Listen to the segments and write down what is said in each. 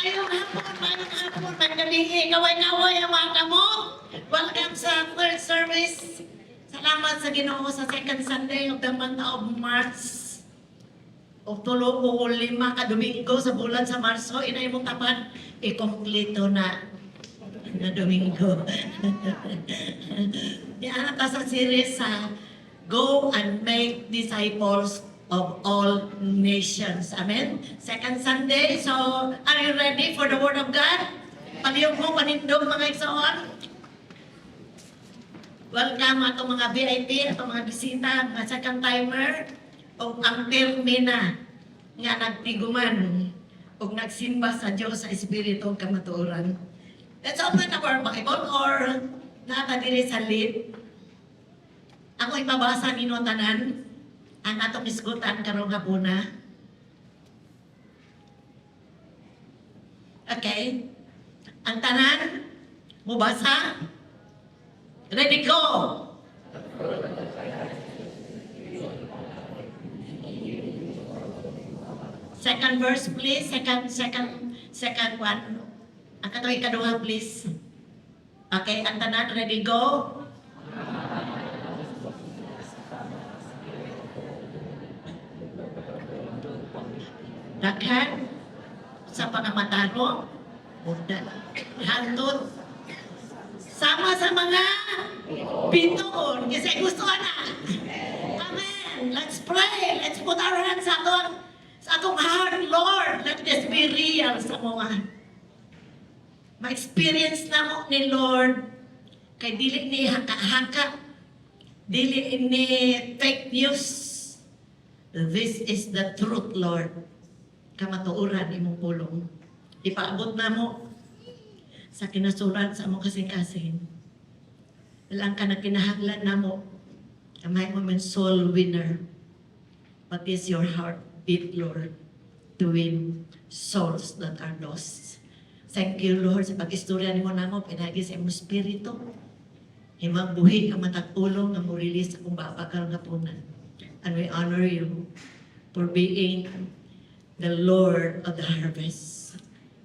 Maayong hapon, maayong hapon, magdalihi, kaway-kaway ang mga kamot. Welcome sa third service. Salamat sa Ginoo sa second Sunday of the month of March. O tulo o lima ka Domingo sa bulan sa Marso, inay mong tapan, ikompleto na na Domingo. Niana ta sa series sa Go and Make Disciples of All Nations. Amen? Second Sunday. So, are you ready for the Word of God? Palihog mo, panindog, mga igsoon. Welcome atong mga VIP, atong mga bisita, mga second timer, o ang termina nga nagtiguman o nagsimba sa Diyos sa Espiritu ug kamatuoran. Let's open our Bible or nakadiri sa lead. Ako ipabasa nino tanan ang atong isgutan karong hapuna. Okay? Ang tanan, mubasa. Ready, go! Second verse, please. Second, second, second one. Ang katong ikaduha, please. Okay, ang tanan, ready, go! Daghan sa pangamatarong, munda. Hangtod sama sa mga bituon. Kasi gusto na. Amen. Let's pray. Let's put our hands sa atong heart, Lord. Let this be real sa mga. Ma-experience na mo ni Lord kay dili ni haka-haka, dili ni fake news. This is the truth, Lord. Kamatuoran imong pulong. Ipaabot na mo sa kinasuran sa among kasing-kasing. Lang ka na kinahanglan namo. Amay mo man soul winner. What is your heartbeat, Lord, to win souls that are lost? Thank you, Lord, sa pag-istorya nimo namo pinagi sa imong espiritu. Himang buhi ang matag pulong nga mo release akong babakal nga punan. And we honor you for being the Lord of the harvest.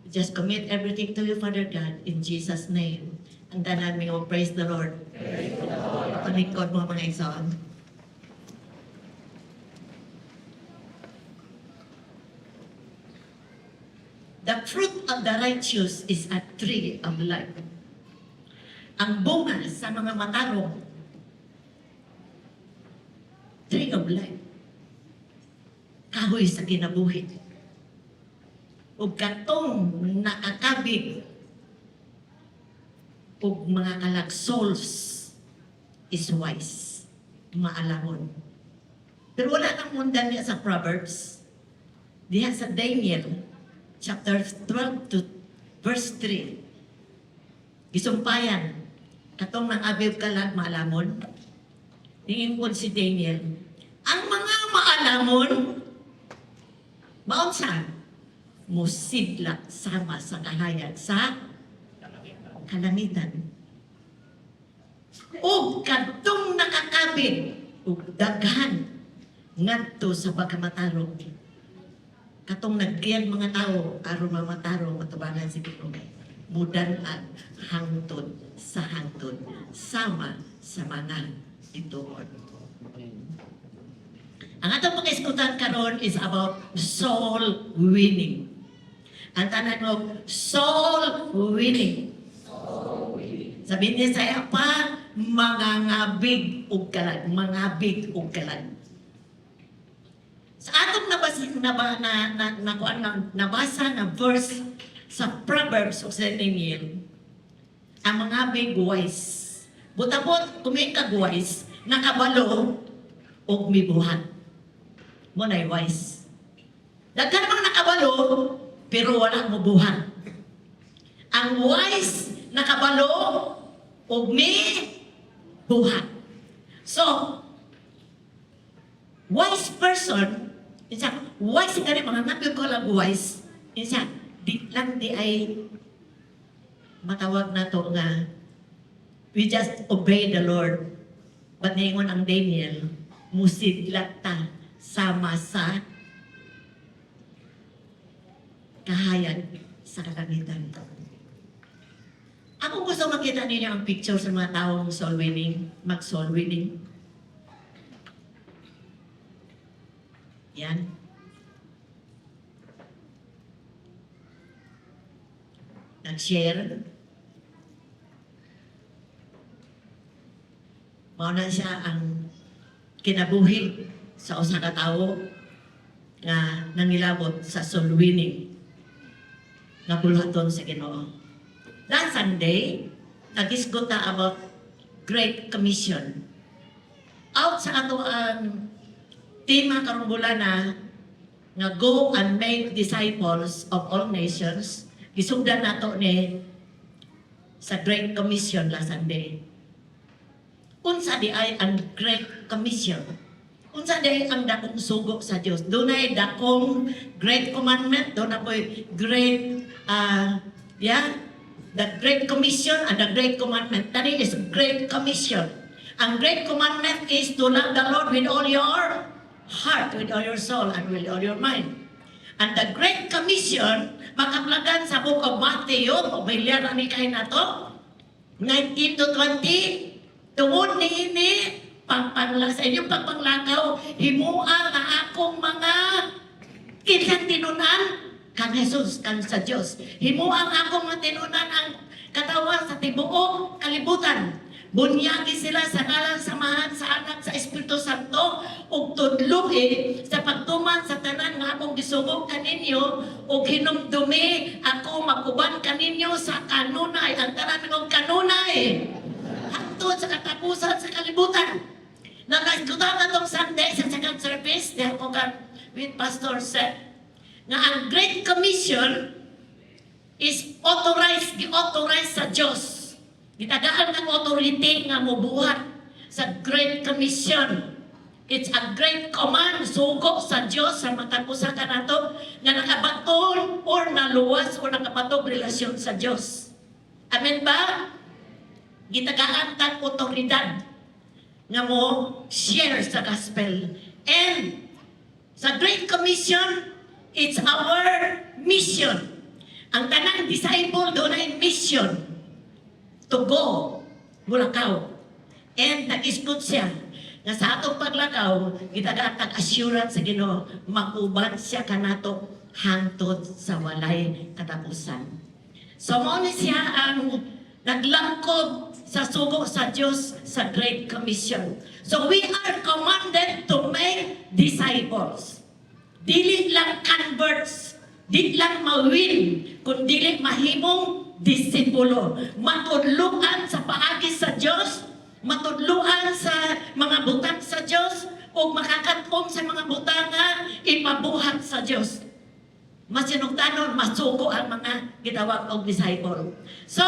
Just commit everything to you, Father God, in Jesus' name. Ang tanan mo, praise the Lord. Praise the Lord. Panikod mo, mga igsoon. The fruit of the righteous is a tree of life. Ang bunga sa mga matarong, tree of life. Kahoy sa kinabuhi. Ug katong nakakabig ug mga kalag souls is wise, maalamon. Pero wala kang mundan niya sa Proverbs. Diha sa Daniel, chapter 12 to verse 3. Gisumpayan, katong nang abib kalag maalamon. Tingin po si Daniel, ang mga maalamon, maunsa, musidlak sama sa kahayag sa kalangitan. Ug kadtong nakakabig ug daghan ngadto sa pagkamatarong. Katong naggiyan mga tao aron mamatarong matubangan si Ginoo. Mudan-ag hangtod sa hangtod sama sa mga ituon. Ang atong pag-iskutan karon is about soul winning. Ang tanan mo, soul winning. Sabi niya sa pa, mangangabig og kalag, mangabig og kalag. Sa atong nabasa na na na, na, kuan nga nabasa nga verse sa Proverbs o sa Daniel, ang mga big wise. Butabot, kung ka wise, nakabalo og mibuhat. Mo na wise. Daghan mga nakabalo, pero wala mo buhat. Ang wise, nakabalo og mi buhat. So, wise person, isa, wise nga rin, mga ngapil ko lang wise, isa, di lang di ay matawag na to nga we just obey the Lord. But ningon ang Daniel, musidlat ta sama sa kahayag. sa kalangitan. Ako gusto makita ninyo ang picture sa mga taong soul winning, mag-soul winning. Yan. Nag-share. Mao na siya ang kinabuhi sa usa ka tawo nga nangilabot sa soul winning nga buluhaton sa Ginoo. Last Sunday, nagisgot ta about Great Commission. Out sa ato ang tema karong bulana nga "Go and make disciples of all nations." Gisugdan nato ni sa Great Commission last Sunday. Unsa diay ang Great Commission? Unsa diay ang dakong sugo sa Dios? Dunay dakong Great Commandment, duna po'y great yeah, the Great Commission and the Great Commandment. That is Great Commission. Ang Great Commandment is to love the Lord with all your heart, with all your soul, and with all your mind. And the Great Commission, makaplagan sa Book of Matthew, pamilyar na ni kay nato, 19 to 20, tungod niini, pagpangla sa inyong pagpanglakaw, himua nga akong mga kinsang tinunan kan Jesus, kan sa Dios. Himua ang akong mga tinunan ang katawhan sa tibuok kalibutan. Bunyagi sila sa ngalan sa Amahan, sa Anak, sa Espiritu Santo, ug tudluhi sa pagtuman sa tanan nga akong gisugo kaninyo, ug hinumdumi ako maguban kaninyo sa kanunay. Ang tanan ng kanunay. Hangtod sa katapusan sa kalibutan. Nagkasgutan na tong Sunday sa second service, diha ko kan with Pastor Seth, nga ang Great Commission is authorized, gi-authorize sa Diyos. Gitagaan ng authority nga mobuhat sa Great Commission. It's a great command, sugo sa Diyos sa matag usa kanato nga nakabaton or naluwas or nakabatog relasyon sa Diyos. Amen ba? Gitagaan tag otoridad nga mo share sa gospel. And sa Great Commission, it's our mission. Ang tanang disciple dunay mission to go, mulakaw. And nag-isgot siya nga sa atong paglakaw, gitagaan tag assurance sa Ginoo, mag-uban siya kanato hangtod sa walay katapusan. So mao ni siya ang naglangkob sa sugo sa Dios sa Great Commission. So we are commanded to make disciples. Dili lang converts, di lang mawin, kun dili mahimong disipulo. Matudluan sa paagi sa Dios, matudluan sa mga butang sa Dios, o makakatong sa mga butang nga ipabuhat sa Dios. Masinugtanon, masuko ang mga gitawag og disciple. So,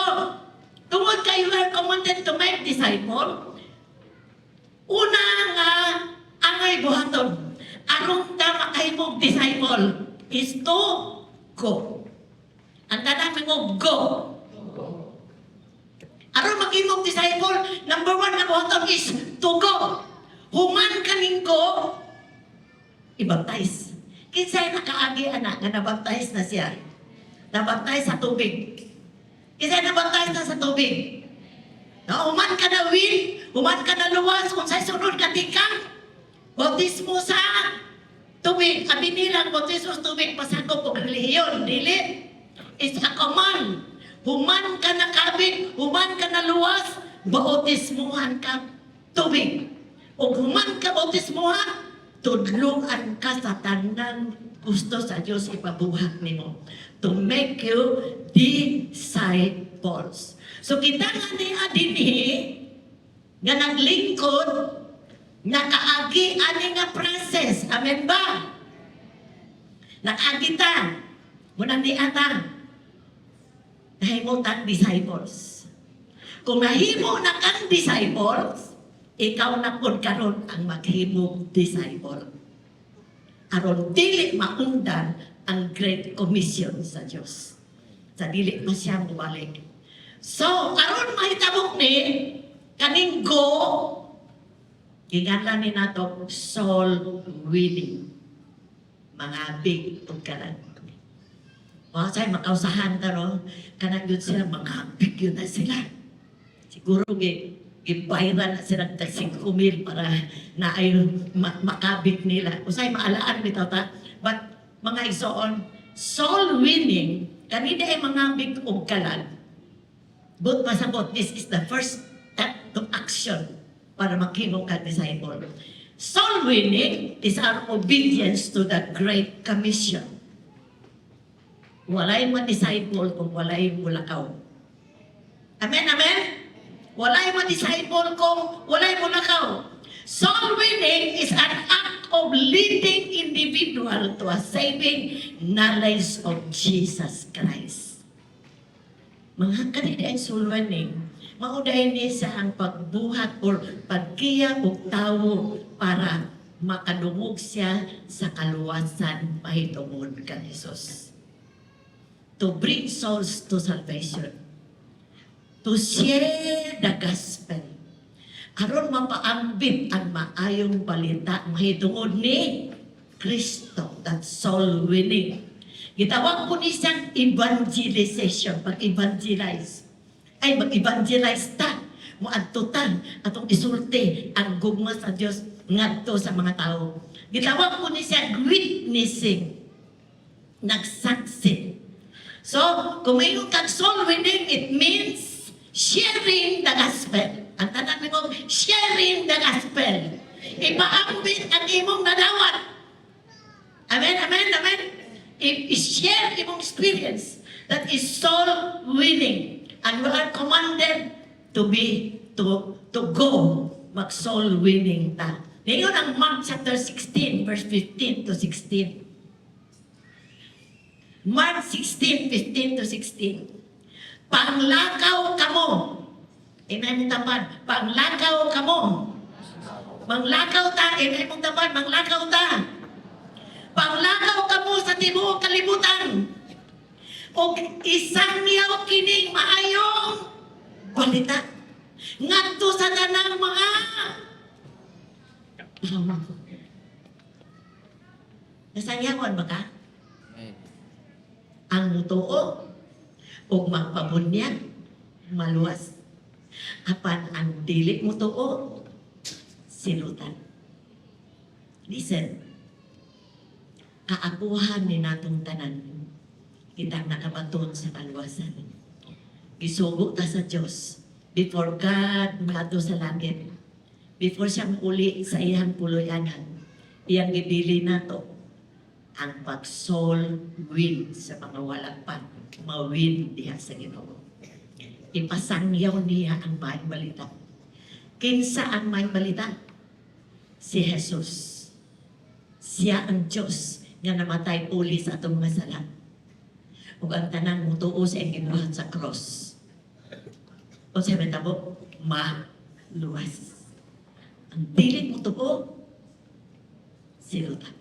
tungod kay you are commanded to make disciple, una nga angay buhaton aron ta makahimog disciple is to go. Ang tanan mo, go. Aron maghimog disciple, number one nga buhaton is to go. Human kaning go, ibaptize. Kinsay nakaagi ana nga nabaptize na siya? Nabaptize sa tubig. Kinsay nabaptize na sa tubig? No, human ka na win, human ka na luwas, kung sa sunod ka tikang, bautismo sa tubig. Abi nilang bautismo sa tubig, pasakop og relihiyon. Dili. It's a command. Human ka na kabit, human ka na luwas, bautismuhan ka tubig. O human ka bautismuhan, tudluan ka sa tanan gusto sa Diyos ipabuhat nimo to make you disciples. So kita nga niya dinhi nga naglingkod, nakaagi ani nga process. Amen ba? Nakaagi ta. Muna ni ata. Nahimo tang disciples. Kung nahimo na kang disciples, ikaw na pud karon ang maghimong disciple. Aron dili maundan ang Great Commission sa Dios. Sa dili pa siya mubalik. So, aron mahitabo ni kaning go, giganlan ni nato soul winning. Mga big ug kalan. Mga say, makausahan ta, no? Kanang yun sila, mga yun na sila. Siguro, gibayran na sila tag 5 mil para na ay makabit nila. Usay, maalaan bitaw ta. But, mga igsoon, soul winning, kanina ay mga big og kalag. But pasabot, this is the first step to action para maghimo ka disciple. Soul winning is our obedience to the Great Commission. Walay mo disciple kung walay mulakaw. Amen, amen? Walay mo disciple kung walay mulakaw. Soul winning is an act of leading individual to a saving knowledge of Jesus Christ. Mga kanina ang soul winning, mao diay ni sa ang pagbuhat or paggiya og tawo para makadungog siya sa kaluwasan mahitungod kang Jesus. To bring souls to salvation. To share the gospel. Aron mapaambit ang maayong balita mahitungod ni Kristo, that soul winning. Gitawag po ni siyang evangelization, pag-evangelize. Ay, mag-evangelize ta. Muadto ta, atong isulti ang gugma sa Dios ngadto sa mga tao. Gitawag po ni siya witnessing. Nagsaksi. So, kung mayroon kang soul winning, it means sharing the gospel. Ang tanan mo, sharing the gospel. Ipaambit ang imong nadawat. Amen, amen, amen. I-share imong experience. That is soul winning. And we are commanded to go mag soul winning ta. Ngayon ang Mark chapter 16, verse 15 to 16. Mark 16, 15 to 16. Panglakaw kamo. Inay mong tapan. Panglakaw kamo. Manglakaw ta. Inay mong tapan. Manglakaw ta. Panglakaw kamo sa tibuok kalibutan. Og isangyaw kining maayong balita ngadto sa tanang mga tawo. Nasangyawan ba ka? Amen. Ang mutuo ug magpabunyag, maluwas. Apan ang dili mutuo, silutan. Listen, kaapuhan ni natong tanan kitang nakabaton sa kaluwasan. Gisugo ta sa Dios before God moadto sa langit. Before siya uli sa iyang puloy-anan, iyang gibili nato ang pag-soul win sa mga wala pa ma-win diha sa Ginoo. Ipasangyaw niya ang maayong balita. Kinsa ang maayong balita? Si Jesus. Siya ang Diyos nga namatay uli sa atong mga sala. Ug ang tanang mutuo sa iyang gibuhat sa cross. O sa tabo, maluwas. Ang dili mutuo, silutan.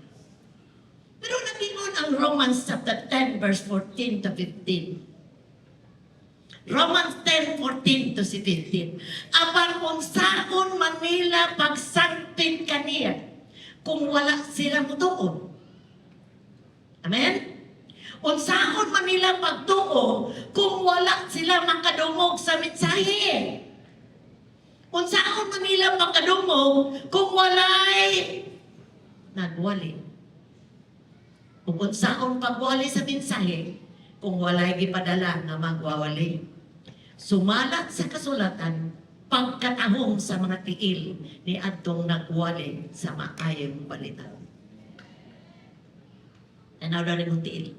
Pero nagingon ang Romans chapter 10 verse 14 to 15. Romans 10, 14 to 15. Apan unsaon man nila pagsangpit kaniya kung wala sila mutuo? Amen? Unsaon man nila pagtuo kung wala sila makadungog sa mensahe? Unsaon man nila makadungog kung walay nagwali? Ug unsaon pagwali sa mensahe kung walay gipadala nga magwawali? Sumalat sa kasulatan, pagkatahong sa mga tiil ni adtong nagwali sa maayong balita. Tanaw na rin mong tiil.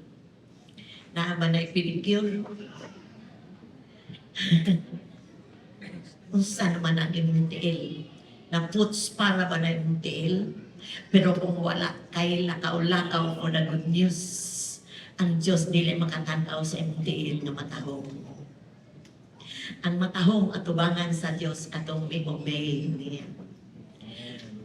Naa ba na pedicure? Unsa naman ang imong tiil? Na puts para ba na imong tiil? Pero kung wala kay lakaw-lakaw o na good news, ang Diyos dili makatanaw sa imong tiil nga matahong. Ang matahong atubangan sa Diyos atong mi-obey niya.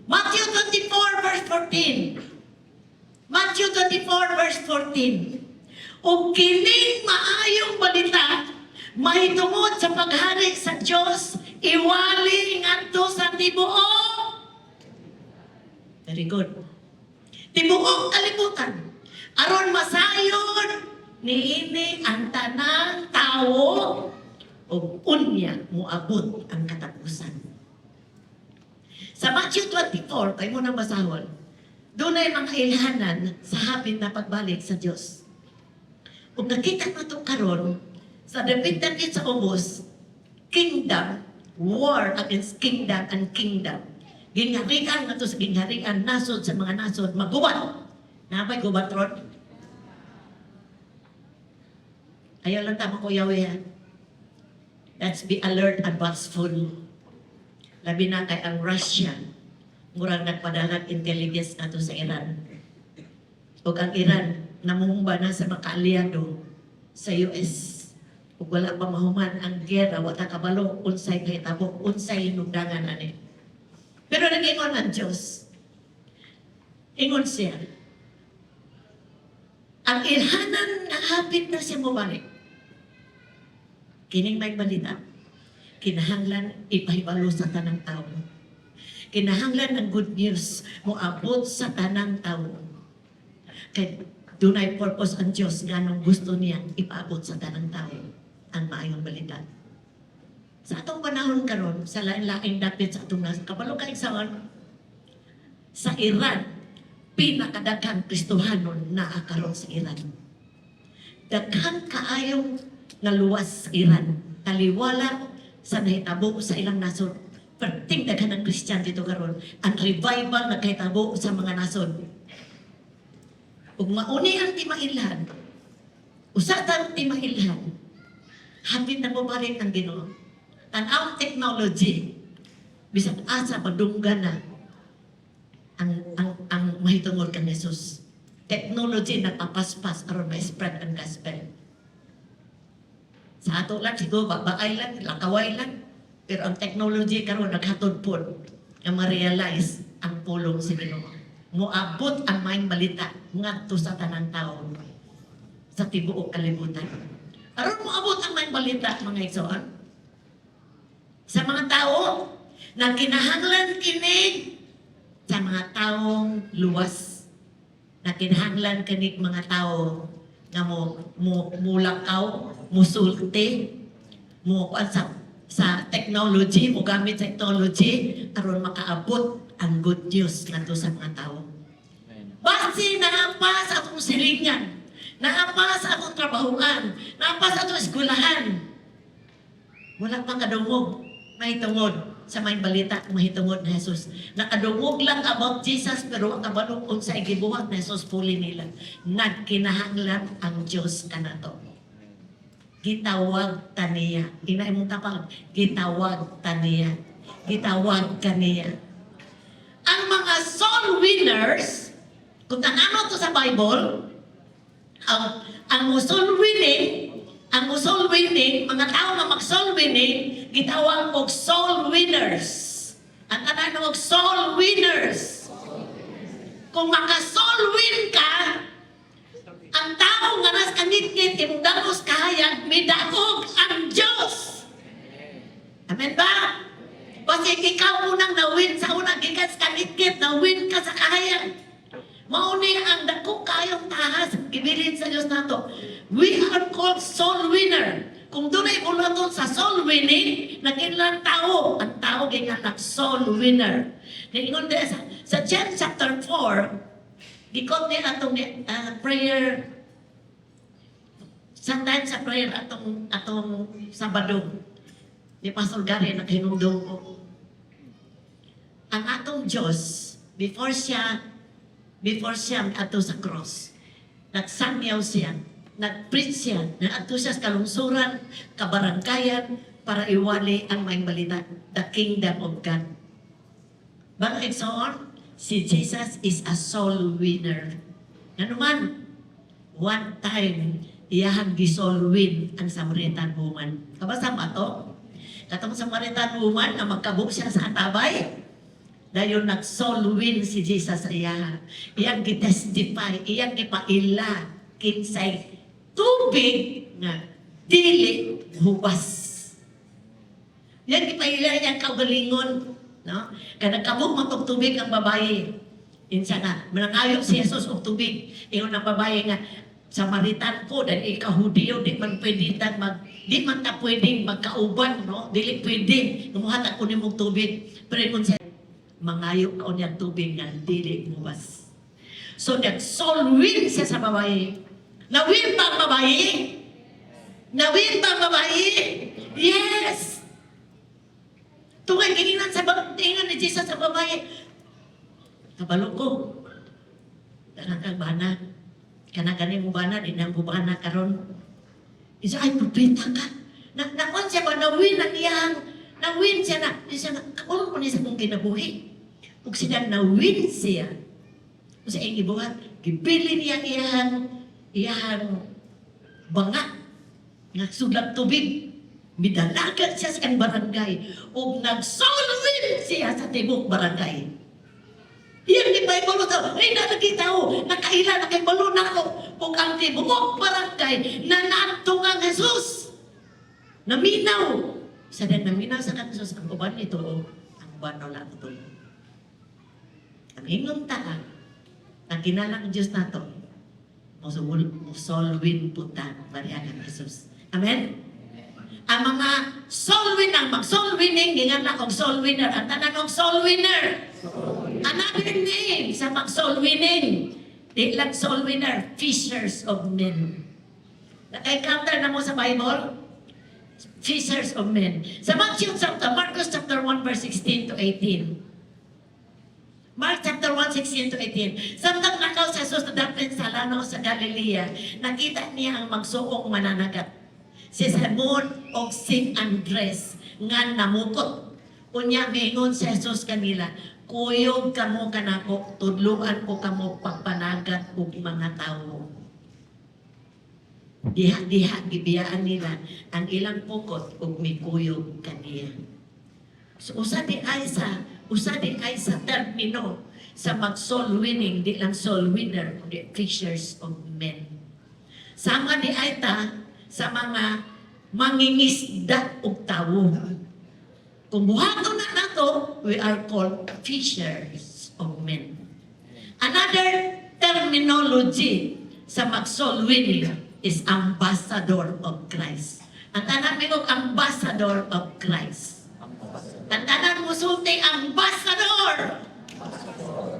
Matthew 24 verse 14. Matthew 24 verse 14. Ug kining maayong balita mahitungod sa paghari sa Dios iwali ngadto sa tibuok. Very good. Tibuok kalibutan aron masayon Niini ang tanang tawo ug unya moabot ang katapusan. Sa Matthew 24, kay mo nang basahon, dunay mga ilhanan sa hapit na pagbalik sa Dios. Ug nakita nato karon sa dapit-dapit sa ubos, kingdom, war against kingdom and kingdom. Gingharian ngadto sa gingharian, nasod sa mga nasod, magubat. Naa bay gubat ron? Ayaw lang tama ko yawe ha. Let's be alert and watchful. Labi na kay ang Russia, murag nagpadalag intelligence nato sa Iran. Ug ang Iran, namumba na sa mga kaalyado sa US. Ug wala pa mahuman ang gera, wa ta kabalo unsay kahitabo, unsay hinungdangan ani. Pero nag-ingon ang Diyos. Ingon siya, ang ilhanan nga hapit na siya mobalik. Kining may balita, kinahanglan ipahibalo sa tanang tao. Kinahanglan ang good news moabot sa tanang tao. Kay dunay purpose ang Diyos nganong gusto niyang ipaabot sa tanang tao ang maayong balita. Sa atong panahon karon, sa lain-laing dapit sa atong nasa kabalo kay sa Iran, pinakadaghang Kristohanon naa karon sa Iran. Daghang kaayong naluwas sa Iran. Taliwala sa nahitabo sa ilang nasod. Perting daghan ng Christian dito karon. Ang revival na kahitabo sa mga nasod. Ug mauni ang timailhan, usa tang timailhan, hapit na mobalik ang Ginoo. Tan-aw ang technology, bisag asa padunggan na ang mahitungod kang Jesus. Technology nagpapaspas aron ma-spread ang gospel. Sa ato lang siguro babaay lang, lakaway lang. Pero ang technology karon naghatod pod nga ma-realize ang pulong sa Ginoo. Moabot ang maayong balita ngadto sa tanang tawo sa tibuok kalibutan. Aron moabot ang maayong balita, mga igsoon, sa mga tao na kinahanglan kinig sa mga taong luwas, na kinahanglan kinig mga tao nga mo mulakaw, musulti, mo kuan sa technology, mo gamit technology aron makaabot ang good news ngadto sa mga tao. Base naa pa sa atong silingan, naa pa sa atong trabahuan, naa pa sa atong eskwelahan. Wala pa kadungog, mahitungod sa may balita, mahitungod ni Jesus. Nakadungog lang about Jesus, pero ang kabalo unsa gibuhat ni Jesus puli nila. Nagkinahanglan ang Diyos kanato. Gitawag ta niya. Ingna imong tapag, gitawag ta niya. Gitawag kaniya. Ang mga soul winners, kung tan-awon to sa Bible, ang soul winning, mga tao nga mag soul winning, gitawag og soul winners. Ang tanan og soul winners. Kung maka soul win ka, ang tao nga nas kangitngit imong dangos kahayag, midaog ang Diyos. Amen ba? Kasi ikaw unang na-win sa unang gikan sa kangitngit, na-win ka sa kahayag. Mauni ang dako kayong tahas gibilin sa Dios nato. We are called soul winner. Kung dunay buluhaton sa soul winning, nagkinahanglan tao, ang tao ginganak soul winner. Niingon din sa James chapter 4, gikot ni atong prayer sometimes sa prayer atong Sabado ni Pastor Gary, naghinumdum ko. Ang atong Diyos, before siya adto sa cross, nagsangyaw siya, nag-preach siya, naadto siya sa kalungsuran, kabarangkayan, para iwali ang maayong balita, the kingdom of God. Mga igsoon, si Jesus is a soul winner. Ano man, one time, iyahang gi-soul win ang Samaritan woman. Kabasa ba to? Katong Samaritan woman na magkabog siya sa atabay, dayon nag-soul win si Jesus sa iyaha. Iyang gi-testify, iyang gipaila kinsay tubig nga dili hubas. Yan gipaila niyang kaugalingon, no? Kaya nagkabog man og tubig ang babae. Insa nga, manangayo si Jesus og tubig. Ingon ang babae nga, Samaritan ko dahil ikaw Hudiyo, di man ta pwedeng magkauban, no? Dili pwede. Muhatag ko nimong tubig. Pero ingon siya, mangayo ka unyang tubig nga dili muwas. So nag-soul win siya sa babae. Na-win ba ang babae? Na-win ba ang babae? Yes! Tungay ginginan sa ingon ni Jesus sa babae, "Kabalo ko. Daghan kang bana. Kana gani mo bana, di na mo bana karon." Isa ay propeta ka. Na nakuan siya ba, na-win ang iyang, na-win siya na, siya nga, kabalo ko niya sa akong kinabuhi. Ug sila na-win siya. Sa iyang gibuhat, gibili niya ang iyang banga nga sudlap tubig. Midalagan siya sa iyang barangay ug nag-soul win siya sa tibok barangay. Iyan ni Bible to, ay nalagi tao, nakaila, nakaibalo na ako. Ug ang tibuok barangay na naadto ang Jesus. Naminaw. Sa din naminaw sa kan Jesus, ang uban nito, ang uban wala ito. Ang ingon ta, na kinala ang Diyos nato, mo-soul win pud ta, pareha kang Jesus. Amen? Ang mga soul winner, mag soul winning, gingan na og soul winner. Ang tanan og soul winner. Another name sa mag soul winning. Di lang soul winner, fishers of men. Naka-encounter na mo sa Bible? Fishers of men. Sa Matthew chapter, Marcos chapter 1 verse 16 to 18. Mark chapter 1, 16 to 18. Samtang nakaw sa Jesus na dapit sa lanaw sa Galilea, nakita niya ang magsuong mananagat. Si Simon o si Andres nga namukot. Unya miingon si Jesus kanila, "Kuyog kamo kanako, tudluan ko kamo pagpanagat og mga tawo." Diha-diha gibiyaan nila ang ilang pukot ug mikuyog kaniya. So usa di ay sa termino sa mag soul winning, di lang soul winner, kundi fishers of men. Sama di ay ta sa mga mangingisda og tawo. Kung buhaton na nato, we are called fishers of men. Another terminology sa mag soul winning is ambassador of Christ. Ang tanan mo, ambassador of Christ. Ang tanan mo sulti, ambassador.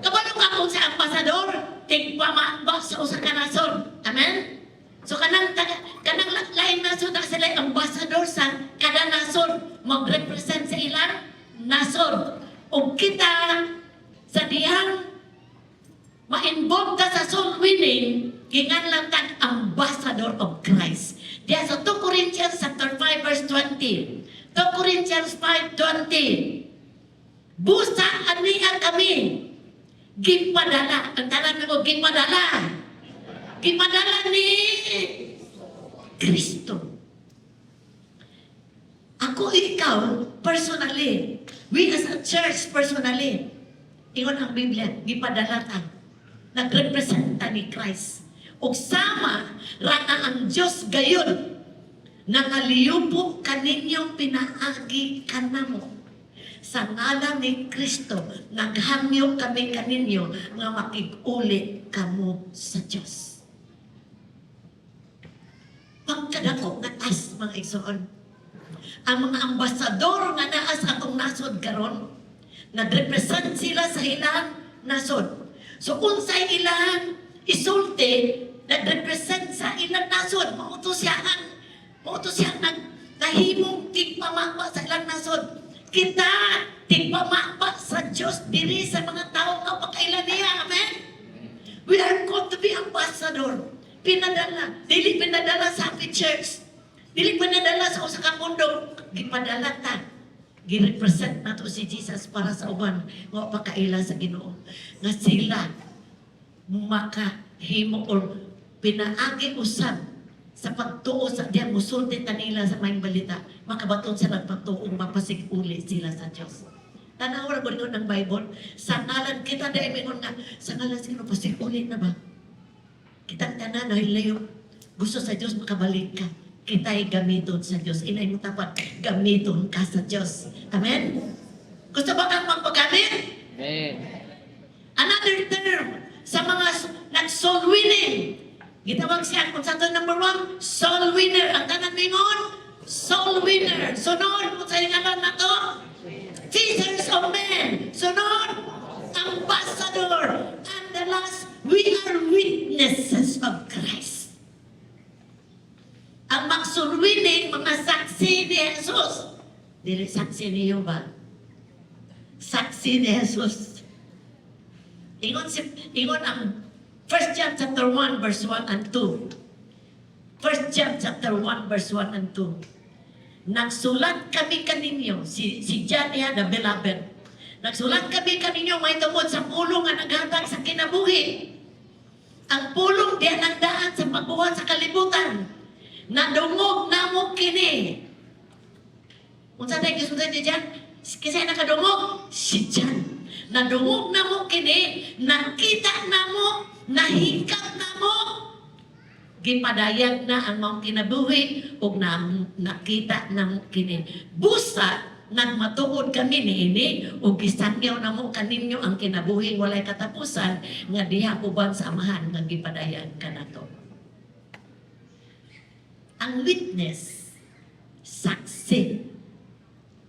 Kabalo ka kung sa ambassador, tigpamaba sa usa ka nasod. Amen? So kanang lain nasod na sila ambassador sa kada nasod, mag-represent sa ilang nasod. Ug kita sa dihang ma-involve ka sa soul winning, gingan lang tag ambassador of Christ. Diya sa 2 Corinthians chapter 5 verse 20. 2 Corinthians 5:20. Busa ania kami gipadala. Ang tanan mo, gipadala. Gipadala ni Kristo. Ako, ikaw, personally, we as a church personally, ingon ang Biblia, gipadala ta. Nagrepresenta ni Christ. Ug sama ra nga ang Dios gayon nangaliupo kaninyong pinaagi kanamo. Sa ngalan ni Kristo, naghangyo kami kaninyo nga makig-uli kamo sa Dios. Pagkadako nga task, mga igsoon. Ang mga ambasador nga naa sa atong nasod karon, nagrepresent sila sa ilang nasod. So unsay ilang isulti, nagrepresent sa ilang nasod. Mao to siya ang nag nahimong tigpamapa sa ilang nasod. Kita tigpamapa sa Dios diri sa mga tao nga pakaila niya. Amen. We are called to be ambassador. Pinadala. Dili pinadala sa Happy Church. Dili pinadala sa usa ka mundo. Gipadala ta. Girepresent nato si Jesus para sa uban nga pakaila sa Ginoo. Nga sila makahimo or pinaagi usab sa pagtuo sa diyan musulti ta nila sa maayong balita, makabaton sila pagtuong mapasig-uli sila sa Dios. Tanaw ra gud ng Bible sa ngalan kita dahil mingon nga sa ngalan sa Ginoo, pasig-uli na ba kitang tanan na layo gusto sa Dios makabalik ka. Kita'y gamiton sa Dios. Inay mo tapat, gamiton ka sa Dios. Amen. Gusto ba kang magpagamit? Amen. Another term sa mga nag-soul winning. Gitawag siya kung sa ato number one, soul winner. Ang tanan mingon, soul winner. Sunod, kung sa ngalan na to, fishers of men. Sunod, ambassador. And the last, we are witnesses of Christ. Ang mag-soul winning, mga saksi ni Jesus. Dili saksi niyo ba? Saksi ni Jesus. Ingon ang 1 John chapter 1 verse 1 and 2. 1 John chapter 1 verse 1 and 2. Nagsulat kami kaninyo, si John niya, the beloved. Nagsulat kami kaninyo may tungod sa pulong nga naghatag sa kinabuhi. Ang pulong diya nagdaan sa pagbuhat sa kalibutan. Nadungog namo kini. Unsa tay gisulti ni John? Kasi nakadungog si John. Nadungog namo kini, nakita namo, nahikap namo. Gipadayag na ang maong kinabuhi ug na, nakita namo kini. Busa nagmatuod kami niini ug gisangyaw namo kaninyo ang kinabuhi walay katapusan nga diha uban sa Amahan nga gipadayag kanato. Ang witness, saksi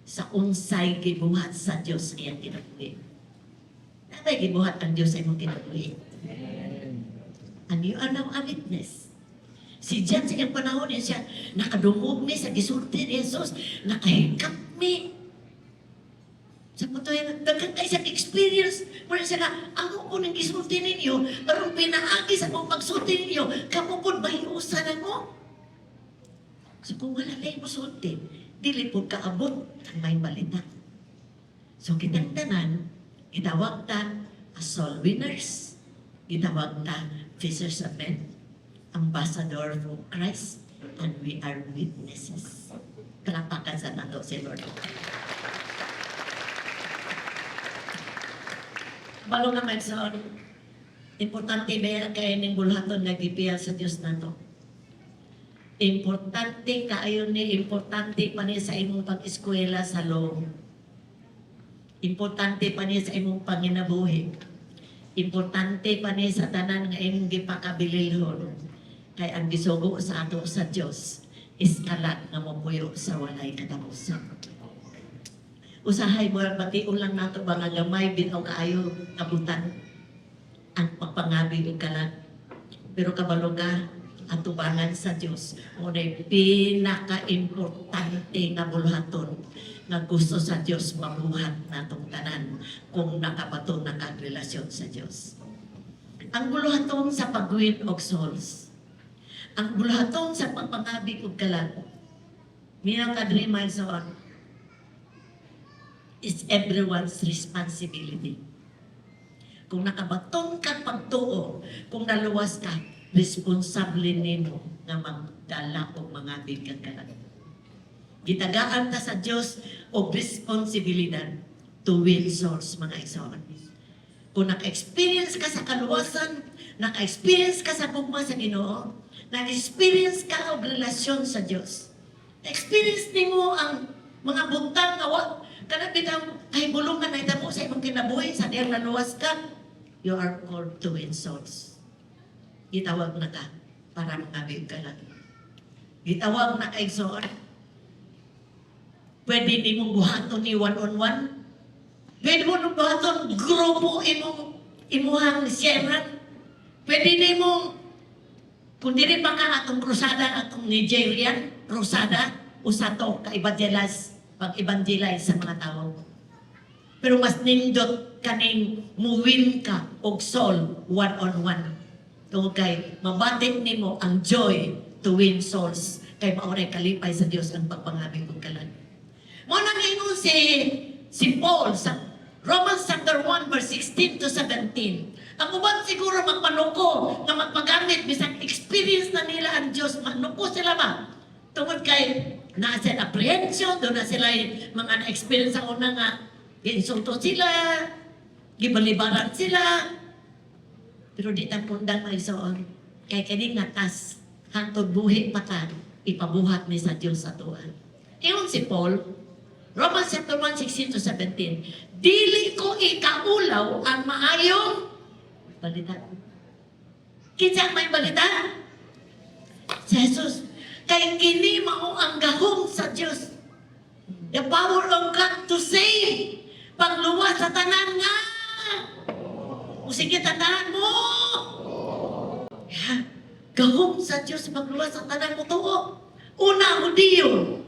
sa unsay gibuhat sa Dios iyang kinabuhi. Naa bay gibuhat ang Dios sa imong kinabuhi? And you are now a witness. Si John sa iyang panahon niya siya, nakadungog mi sa gisulti ni Jesus, nakahikap mi. Sa patuyan, daghan kay siyang experience. Mura siya nga, ako ko nang gisulti ninyo, aron pinaagi sa akong pagsulti ninyo, kamo pud mahiusan ako. So kung wala na yung musulti, dili po kaabot ang maayong balita. So kitang tanan, gitawag ta as soul winners, gitawag ta fishers of men, ambassador for Christ, and we are witnesses. Kalapakan sa nato si Lord. Balo nga Medson, importante ba kay ning bulhaton nga gipiya sa Dios nato? Importante kaayo ni, importante pa ni sa imong pag-eskwela sa law. Importante pa ni sa imong panginabuhi. Importante pa ni sa tanan nga imong gipakabililhon. Kay ang gisugo sa ato sa Dios is kalat nga mopuyo sa walay katapusan. Usahay mo bation lang nato ba nga gamay bitaw kaayo kabutan ang pagpangabi og kalat. Pero kabalo ka, atubangan sa Dios mao nay pinaka-importante nga buluhaton nga gusto sa Dios mabuhat natong tanan kung nakabaton na kag relasyon sa Dios. Ang buluhaton sa pag-win og souls. Ang buluhaton sa pagpangabi og kalat. Minaw ka diri, my son, is everyone's responsibility. Kung nakabaton ka pagtuo, kung naluwas ka, responsable nimo nga magdala og mga kag kalat. Gitagaan ta sa Dios og responsibilidad to win souls, mga igsoon. Kung naka-experience ka sa kaluwasan, naka-experience ka sa gugma sa Ginoo, naka-experience ka og relasyon sa Dios. Na-experience nimo ang mga butang nga wa kana bitaw kahibulungan na itamo sa imong kinabuhi sa diyang naluwas ka, you are called to win souls. Gitawag na ka para mangabig ka lang. Gitawag na ka, igsoon. Pwede nimong buhaton ni one-on-one. Pwede mo nung buhaton grupo imong imuhang sharean. Pwede nimong kung dili pa ka atong krusada, atong Nigerian krusada, usa to ka evangelize, pag-evangelize sa mga tao. Pero mas nindot kaning muwin ka og soul one-on-one. Tungod kay mabati nimo ang joy to win souls kay mao ray kalipay sa Dios ang pagpangabig og kalat. Mao nang ingon si Paul sa Romans chapter 1 verse 16 to 17. Ang uban siguro magpanuko nga magpagamit bisag experience na nila ang Dios, manuko sila ba? Tungod kay naa sila apprehension, doon na sila mga na-experience sa una nga giinsulto sila, gibalibaran sila. Pero di ta pundang, mga igsoon. Kay kini nga task, hangtod buhi pa ka, ipabuhat ni sa Dios sa atoa. Ingon si Paul, Romans chapter 1, 16 to 17, "Dili ko ikaulaw ang maayong balita." Kinsa ang maayong balita? Jesus. Kay kini mao ang gahom sa Dios. The power of God to save. Pagluwas sa tanan nga. O sige, tanan mo. Ha? Gahom sa Dios pagluwas sa tanan motuo. Una, Hudiyo.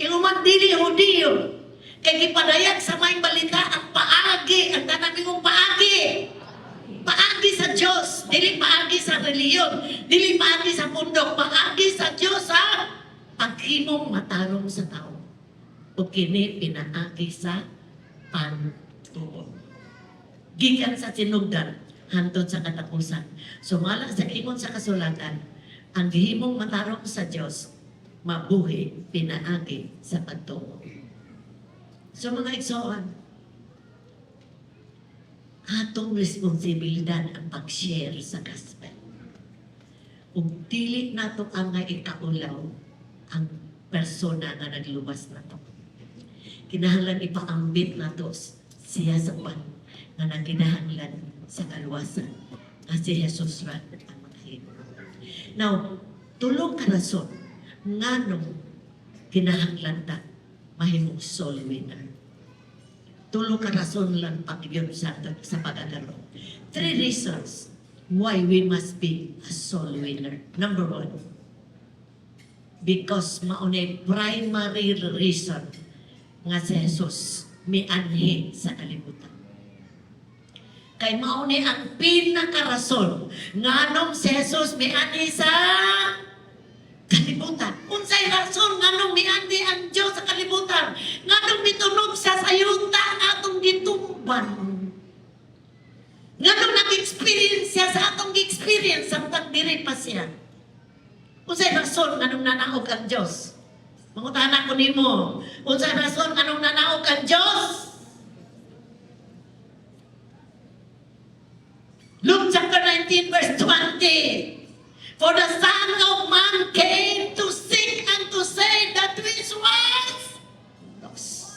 Inguman dili Hudiyo. Kay gipadayag sa Maayong Balita ang paagi, ang tanan mong paagi. Paagi sa Dios, dili paagi sa reliyon, dili paagi sa pundok, paagi sa Dios sa paghimong matarong sa tao. O kini pinaagi sa pagtuo. Gikan sa sinugdan, hantod sa katapusan. Sumala sa ingon sa kasulatan, ang gihimong matarong sa Dios, mabuhi pinaagi sa pagtuo. So, mga igsoon, atong responsibilidad ang pag-share sa gospel. Ug dili nato ang nga ikaulaw ang persona nga nagluwas nato. Kinahanglan ipaambit nato siya sa uban nga nagkinahanglan sa kaluwasan nga si Jesus ra ang makahimo. Now, tulo ka rason nganong kinahanglan ta mahimong soul winner. Tulo ka rason lang pag sa pag-agaro. Three reasons why we must be a soul winner. Number one, because maunay primary reason nga si Jesus mianhi sa kalibutan. Kay maunay ang pinakarason nganong si Jesus mianhi sa kalibutan. Unsay rason nganong mianhi ang Dios sa kalibutan? Nganong mitunob siya sa yuta nga atong gitumban? Nganong nag-experience siya sa atong gi-experience samtang diri pa siya? Unsay rason nganong nanaog ang Dios? Mangutana ko nimo, unsay rason nganong nanaog ang Dios? Luke chapter 19 verse 20. "For the Son of Man came to seek and to save that which was lost."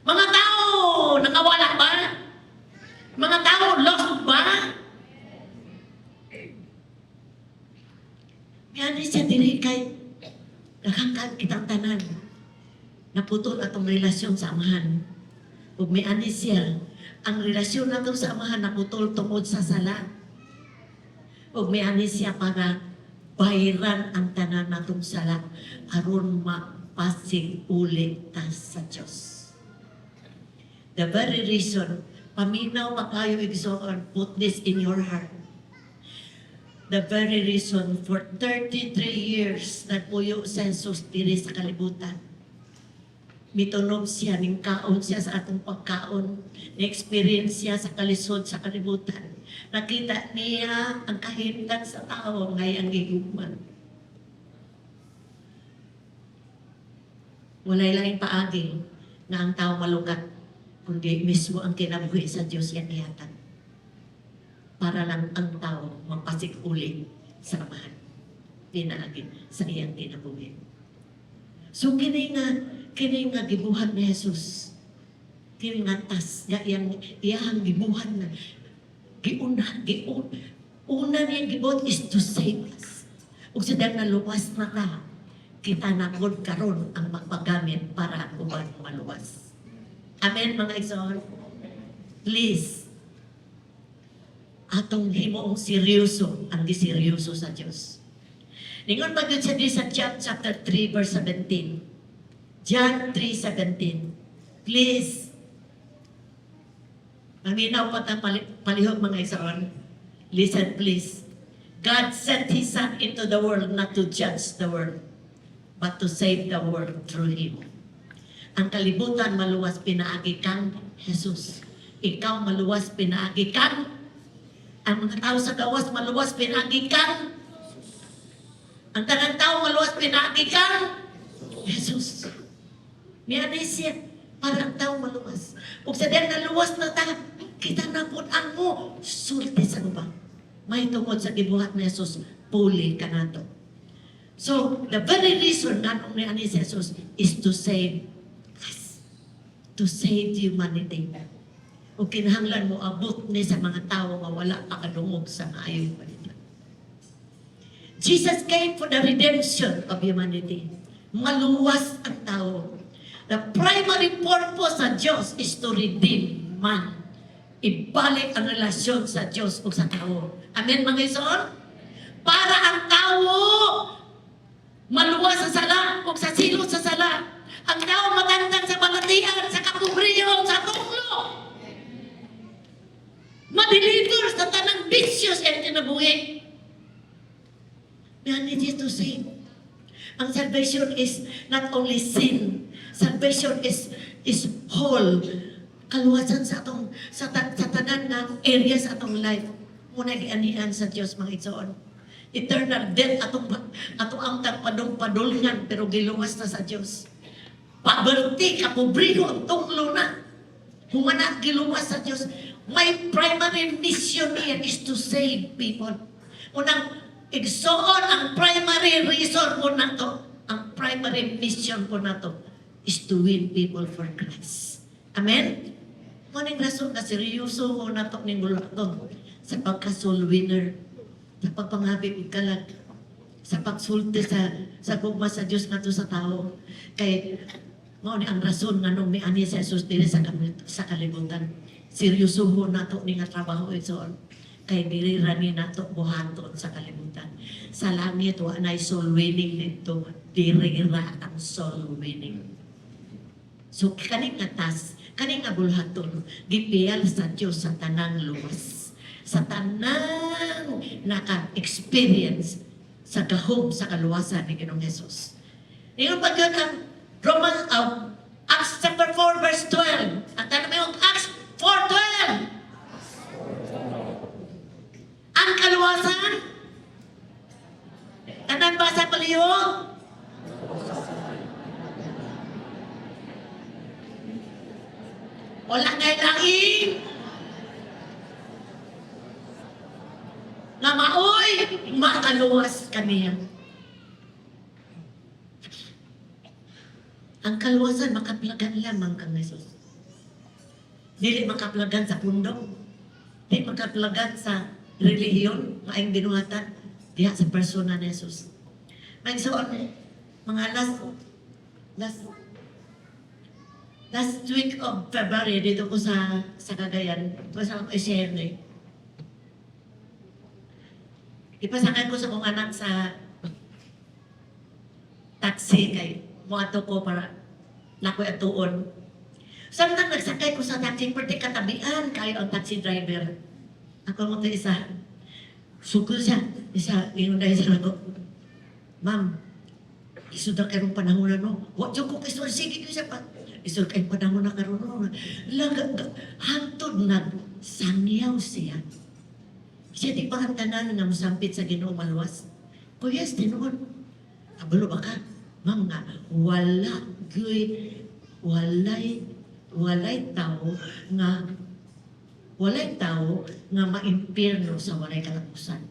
Mga tao, nakawala ba? Mga tao, lost ba? Yan siya diri kay nakangkag kitang tanan. Naputol atong relasyon sa Amahan. Ug miani siya, ang relasyon nato sa Amahan naputol tungod sa sala. Ug miani siya para bayaran ang tanan natong sala aron mapasig uli ta sa Dios. The very reason, paminaw pa kayo, igsoon, put this in your heart. The very reason for 33 years nagpuyo si Jesus diri sa kalibutan. Mitunob siya, ningkaon siya sa atong pagkaon, ni-experience siya sa kalisod sa kalibutan. Nakita niya ang kahimtang sa tao nga iyang gigugma. Walay laing paagi nga ang tao malugat, kundi mismo ang kinabuhi sa Diyos iyang ihatag. Para lang ang tao mapasig-uli sa Amahan. Pinaagi sa iyang kinabuhi. So kini nga gibuhat ni Jesus, kini nga tas nga iyang gibuhat na giuna giun una niyang gibuhat is to save us. Ug sa dahil naluwas na ta, kita na gud karon ang magpagamit para ang uban maluwas. Amen, mga igsoon. Please, atong himuong seryoso ang giseryoso sa Dios. Ningon man gyud siya diri sa John chapter 3 verse 17. John 3:17. Please, paminaw pa ta palihog, mga igsoon. Listen, please. "God sent His Son into the world not to judge the world, but to save the world through Him." Ang kalibutan maluwas pinaagi kang Jesus. Ikaw maluwas pinaagi kang, ang mga tao sa gawas maluwas pinaagi kang, ang tanang tao maluwas pinaagi kang Jesus. Miani siya para ang tao maluwas. Ug sa diyang naluwas na ta, kita na pud ang mo sulti sa uban. May tungod sa gibuhat ni Jesus, puli kanato. So, the very reason nganong ni si Jesus is to save us. To save humanity. O kinahanglan mo abot ni sa mga tao nga wala pa kadungog sa maayong balita. Jesus came for the redemption of humanity. Maluwas ang tao. The primary purpose sa Diyos is to redeem man. Ibalik ang relasyon sa Diyos o sa tao. Amen, mga igsoon? Para ang tao maluwas sa sala o sa silot sa sala. Ang tao matangtang sa balatian, sa kapobrehon, sa tunglo. Ma-deliver sa tanang bisyo sa iyang kinabuhi. Man needs to save. Ang salvation is not only sin. Salvation is whole. Kaluwasan sa tanan nga area sa atong life. Muna gianian sa Dios, mga igsoon. Eternal death atong ang padung padulngan pero giluwas na sa Dios. Poverty, kapobriho ang tunglo na. Humana giluwas sa Dios. May primary mission niya is to save people. Unang igsoon, ang primary reason po nato, ang primary mission po nato is to win people for Christ. Amen? Maning rason na seryoso ko nato ning buluhaton sa pagka-soul winner, sa pagpanghabi og kalag, sa pagsulti sa gugma sa Dios ngadto sa tao. Kay mao ni ang rason nganong miani si Jesus diri sa kalibutan. Seryoso ho nato ni nga trabaho, igsoon. Kay dili ra ni nato buhaton sa kalibutan. Sa langit wa nay soul winning didto, diri ra ang soul winning. So kani nga task, kani nga bulhaton, gipiyal sa Dios sa tanang luwas. Sa tanang naka-experience sa gahom sa kaluwasan ni Ginoong Jesus. Ingon pa gyud ang Roman Acts chapter 4 verse 12. Ang tanong mo yung Acts 4:12. Ang kaluwasan, tanan ba sa palihog? Wala na lain na maoy makaluwas kaniya. Ang kaluwasan makaplagan lamang kang Jesus. Dili makaplagan sa pundok. Dili makaplagan sa relihiyon, maayong binuhatan, diha sa persona ni Jesus. May so, mga last last last week of February dito ko sa Cagayan, ko sa ako i-share ni. Ipasakay ko sa kong anak sa taxi kay moadto ko para nakoy atuon. Samtang nagsakay ko sa taxi, perti katabian kayo ang taxi driver. Ako mo to isa. Sugol siya. Isa, ingon dahil sa ako. "Ma'am, isod na karong panahon na, no." Wa jud ko kisod, sige ko siya pa. Isod kay panahon na karon, no. Laga, hangtod nag sangyaw siya. Siya di pa ang tanan nga mosampit sa Ginoo maluwas. Ko, "Yes, tinuod." "Kabalo ba ka, ma'am, nga wala gyud walay tao nga maimpierno sa walay katapusan?"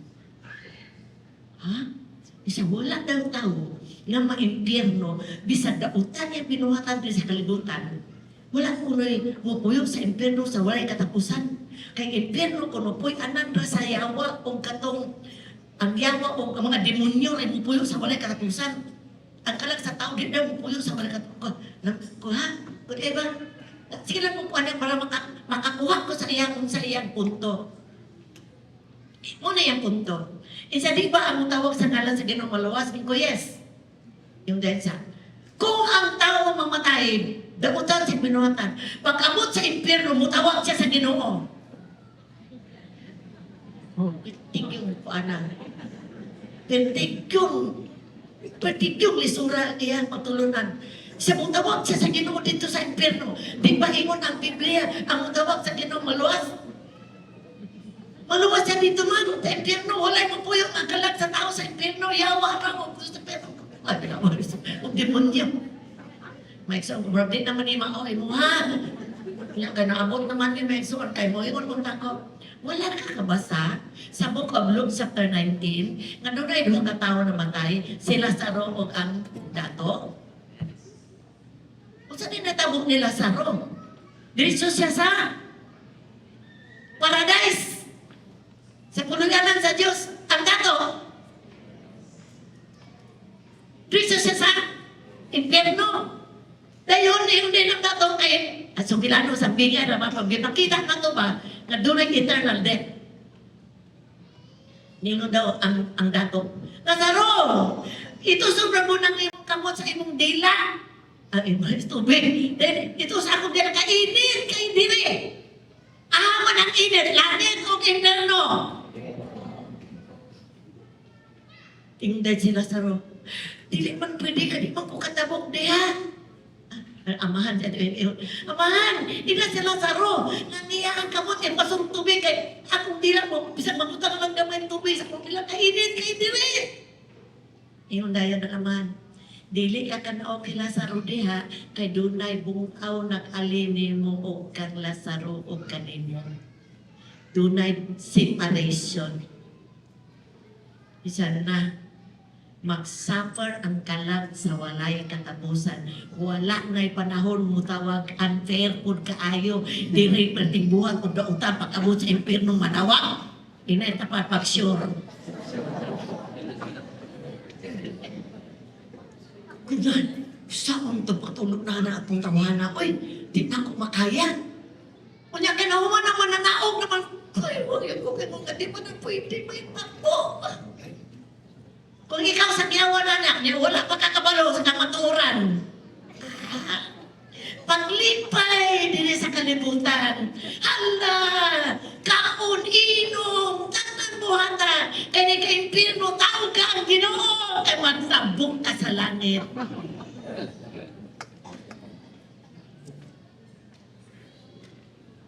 "Ha?" Isa, wala daw tao nga maimpierno bisag dautan niya binuhatan diri sa kalibutan. Wala kuno'y mupuyong sa impierno sa walay katapusan. Kay impierno kuno puy-anan ra sa yawa o katong ang yawa o ang mga demonyo rin mupuyong sa walay katapusan. Ang kalag sa tao di na mupuyong sa walay katapusan. Ko, "Ha? Kung iba, sige lang mo para makakuha ko sa iyang punto." Muna yung punto. Isa, di ba ang tawag sa ngalan sa Ginoo maluwas? Ko, "Yes." Yung dahil sa, kung ang tao mamatay, damutan sa binuhatan, pag abot sa impyerno, mutawag siya sa Ginoo. Oh, pitig yung ana. Pitig yung lisura iyang pagtulunan. Siya mutawag siya sa Ginoo dito sa impyerno. Di ba ingon ang Biblia, ang mutawag sa Ginoo maluwas? Maluwas siya dito man sa impyerno. Walay mo po yung kalag sa tao sa impyerno. Yawa na mo sa impyerno. Ay, pinamalis. Ang demonyo. May isang, grabe naman ni mga mo ha. Nya ka naabot naman ni Megson kay mo ingon kung tako. Wala ka kabasa sa Book of Luke chapter 19 nga dunay duha ka tawo namatay, si Lazaro ug ang dato. Unsa din natabo ni Lazaro? Diretso siya sa paradise. Sa puluyanan sa Dios, ang dato. Bisag bingay ra ba, pag gipakita na to ba, nga dunay eternal death. Ningon daw ang dato, "Lazaro, ito sobra mo ng imong kamot sa imong dila." Ang imong tubig. Then, ito sa akong dila, kainit, kay dili. Ah, man ang init, langit o impyerno. Tingnan si Lazaro, "Dili man pwede ka, di man ko katabok diha." Ah, amahan siya, "Amahan, ina si Lazaro, nga niya ang kamot, eh, pasong tubig, kay akong dila mo, bisan mabutang lang gamay tubig sa akong dila, kainit, kay dili." Ingon dayon ang amahan, "Dili ka kan-o kay Lazaro diha, kay dunay bungaw nag-ali nimo og kang Lazaro og kanimo." Dunay separation. Isa na, mag-suffer ang kalag sa walay katapusan. Wala na'y panahon mo tawag, unfair pud kaayo. Diri perting buhat og dautan, pag-abot sa impierno manawag. Ina ta pa pag sure. Kunan, saan to patulog na na atong tawahan? Oy, di na ko makaya. Unya kinahuman naman nanaog naman. Ay, wag yun ko kay mga di pa na pwede may takbo. Kung ikaw sa giyawan anak, ni wala pa kakabalo sa kamaturan. Ah, paglipay dinhi sa kalibutan. Hala, kaon, inom, tanan buhata. Kay ni ka impierno, tawag ka ang Ginoo. Kay magsabong ka sa langit.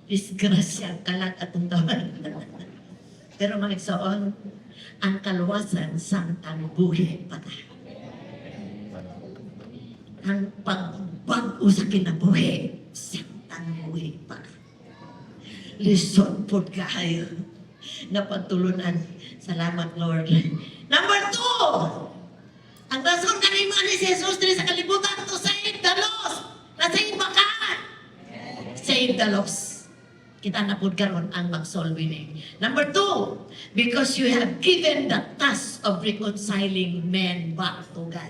Disgrasya ang kalat atong tawan. Pero mga igsoon, ang kaluwasan samtang buhi pa ta. Ang pagbag-o sa kinabuhi, samtang buhi pa. Lisod pod kaayo na pagtulunan. Salamat, Lord. Number two, ang rason kanimo ni si Jesus diri sa kalibutan, to save the lost. Na-save ba ka? Save the lost. Kita na pud karon ang mag-soul winning. Number two, because you have given the task of reconciling men back to God.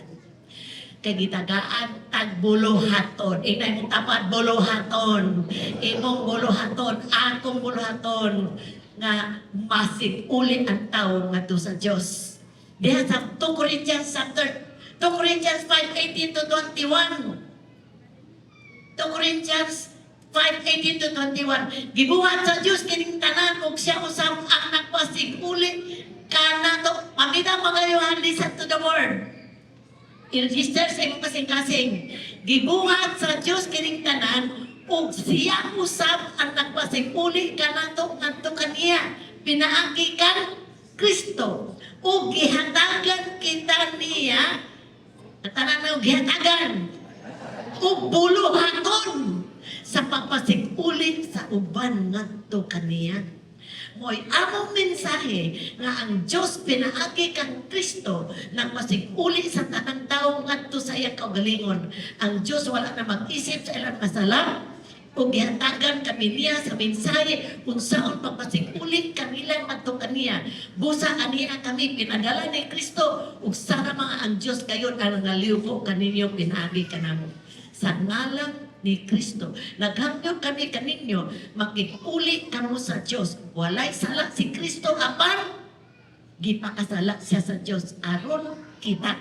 Kay gitagaan tag buluhaton. Inay mong tapat, buluhaton. Imong buluhaton, akong buluhaton nga masig uli ang tao ngadto sa Dios. Diha sa 2 Corinthians chapter 2 Corinthians 5:18 to 21. 2 Corinthians 5:18 to 21. Gibuhat sa Dios kining tanan ug siya usab ang nagpasig uli kanato. Pamita mga Yohan, listen to the word. I-register sa imong kasing-kasing. Gibuhat sa Dios kining tanan ug siya usab ang nagpasig uli kanato ngadto kaniya pinaagi kan Kristo ug gihatagan kita niya. Ang tanan na gihatagan ug buluhaton sa pagpasiguli sa uban ngadto kaniya. Mo'y among mensahe nga ang Diyos pinaagi kang Kristo nagpasiguli sa tanang tao ngadto sa iyang kaugalingon. Ang Diyos wala na mag-isip sa ilang kasala ug gihatagan kami niya sa mensahe kung saon pagpasiguli kanila ngadto kaniya. Busa aniya kami pinadala ni Kristo ug sana mga ang Diyos kayon ang nangaliwko kaninyo pinaagi kanamo. Sa ngalan ni Kristo, naghangyo kami kaninyo, makikuli kamo sa Diyos. Walay sala si Kristo apan gipakasala siya sa Diyos aron kita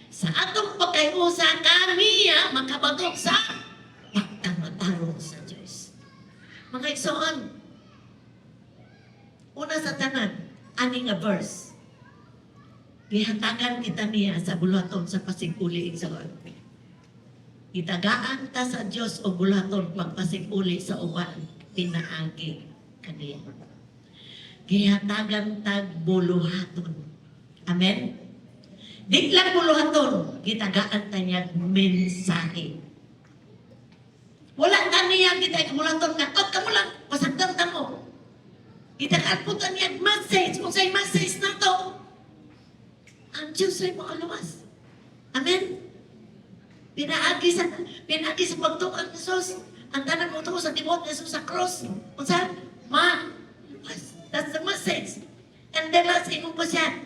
sa atong pagkayusa kaniya makabatok sa pagkamatarong sa Diyos. Mga igsoon, una sa tanan, ani nga verse, gihatagan kita niya sa buluhaton sa pasiguli, igsoon. Gitagaan ta sa Dios og buluhaton pagpasiguli sa uban pinaagi kaniya. Gihatagan tag buluhaton. Amen? Di lang buluhaton, gitagaan ta niya mensahe. Wala ta niya kita buluhaton nga, "Oh, kamo lang, pasagdan ta mo." Gitagaan po ta niya message. Kung sa'y message na to, ang Diyos ay makaluwas. Amen? Pinaagi sa pagtukang ni Jesus. Ang tanan mo sa gibuhat ni Jesus sa cross. Unsa? Ma, that's the message. And then last, ingon po siya.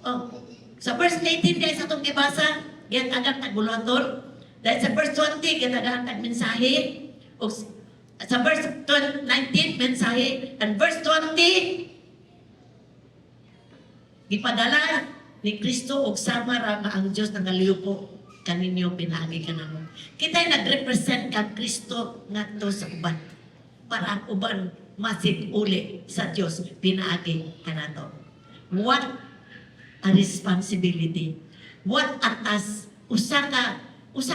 Oh, sa verse 18 guys, atong gibasa, gihatagan tag buluhaton. Dahil sa verse 20, gihatagan tag mensahe. Ug Sa verse 19, mensahe, and verse 20, gipadala ni Kristo og sama ra nga ang Dios nangaliyupo kaninyo pinaagi kanamo. Kita'y nag-represent kang Kristo ngadto sa uban para ang uban masig-uli sa Dios pinaagi kanato. What a responsibility. What a task. Usa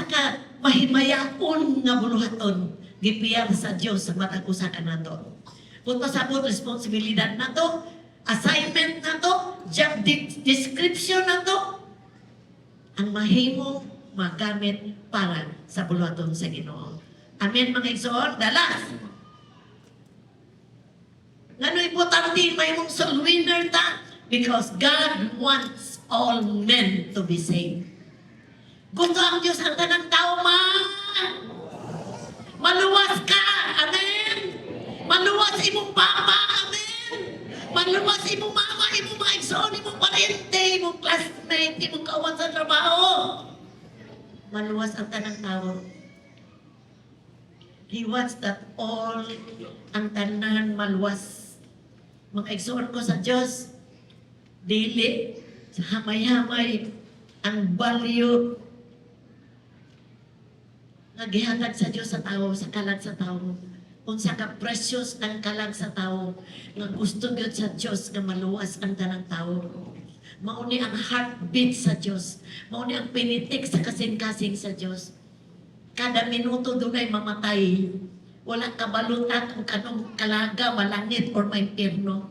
ka mahimayaon nga buluhaton gipiyar sa Dios sa matag usa ka nato. Kung pasabot, responsibilidad nato, assignment nato, job description nato, ang mahimong magamit para sa buluhaton sa Ginoo. Amen, mga igsoon. Dalas. Ngano importante mahimong soul winner ta? Because God wants all men to be saved. Gusto ang Diyos ang tanang tao maluwas ka. Amen. Maluwas imong papa. Amen. Maluwas imong mama, imong mga igsoon, imong parente, imong classmate, imong kauban sa trabaho. Maluwas ang tanang tao. He wants that all ang tanan maluwas. Mga igsoon ko sa Diyos, dili sa hamay-hamay ang value nga gihatag sa Diyos sa tao, sa kalag sa tao. Unsa ka precious ang kalag sa tao nga gusto gyud sa Diyos nga maluwas ang tanang tao. Mao ni ang heartbeat sa Diyos. Mao ni ang pinitik sa kasing-kasing sa Diyos. Kada minuto dunay mamatay. Wala kabalutan kung kanong kalaga, malangit or maimpierno.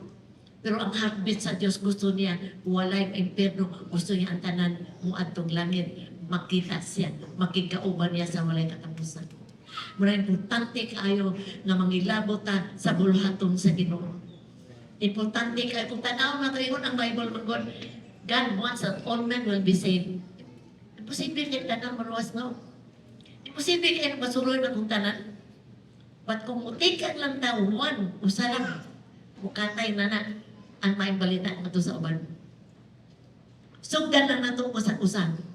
Pero ang heartbeat sa Diyos, gusto niya walay maimpierno. Gusto niya ang tanan moadtong langit. Makita siya, makikauban niya sa walay katapusan. Mura importante kaayo nga mangilabot ta sa buluhaton sa Ginoo. Importante kaayo kung tanaw na to, ingon ang Bible man gud, God wants that all men will be saved. Imposible kay tanan maluwas, no? Imposible kay masuroy na kung tanan. But kung mutikan lang ta, one, usa lang, mukatay na na ang maayong balita ngadto sa uban. Sugdan lang nato usag-usag.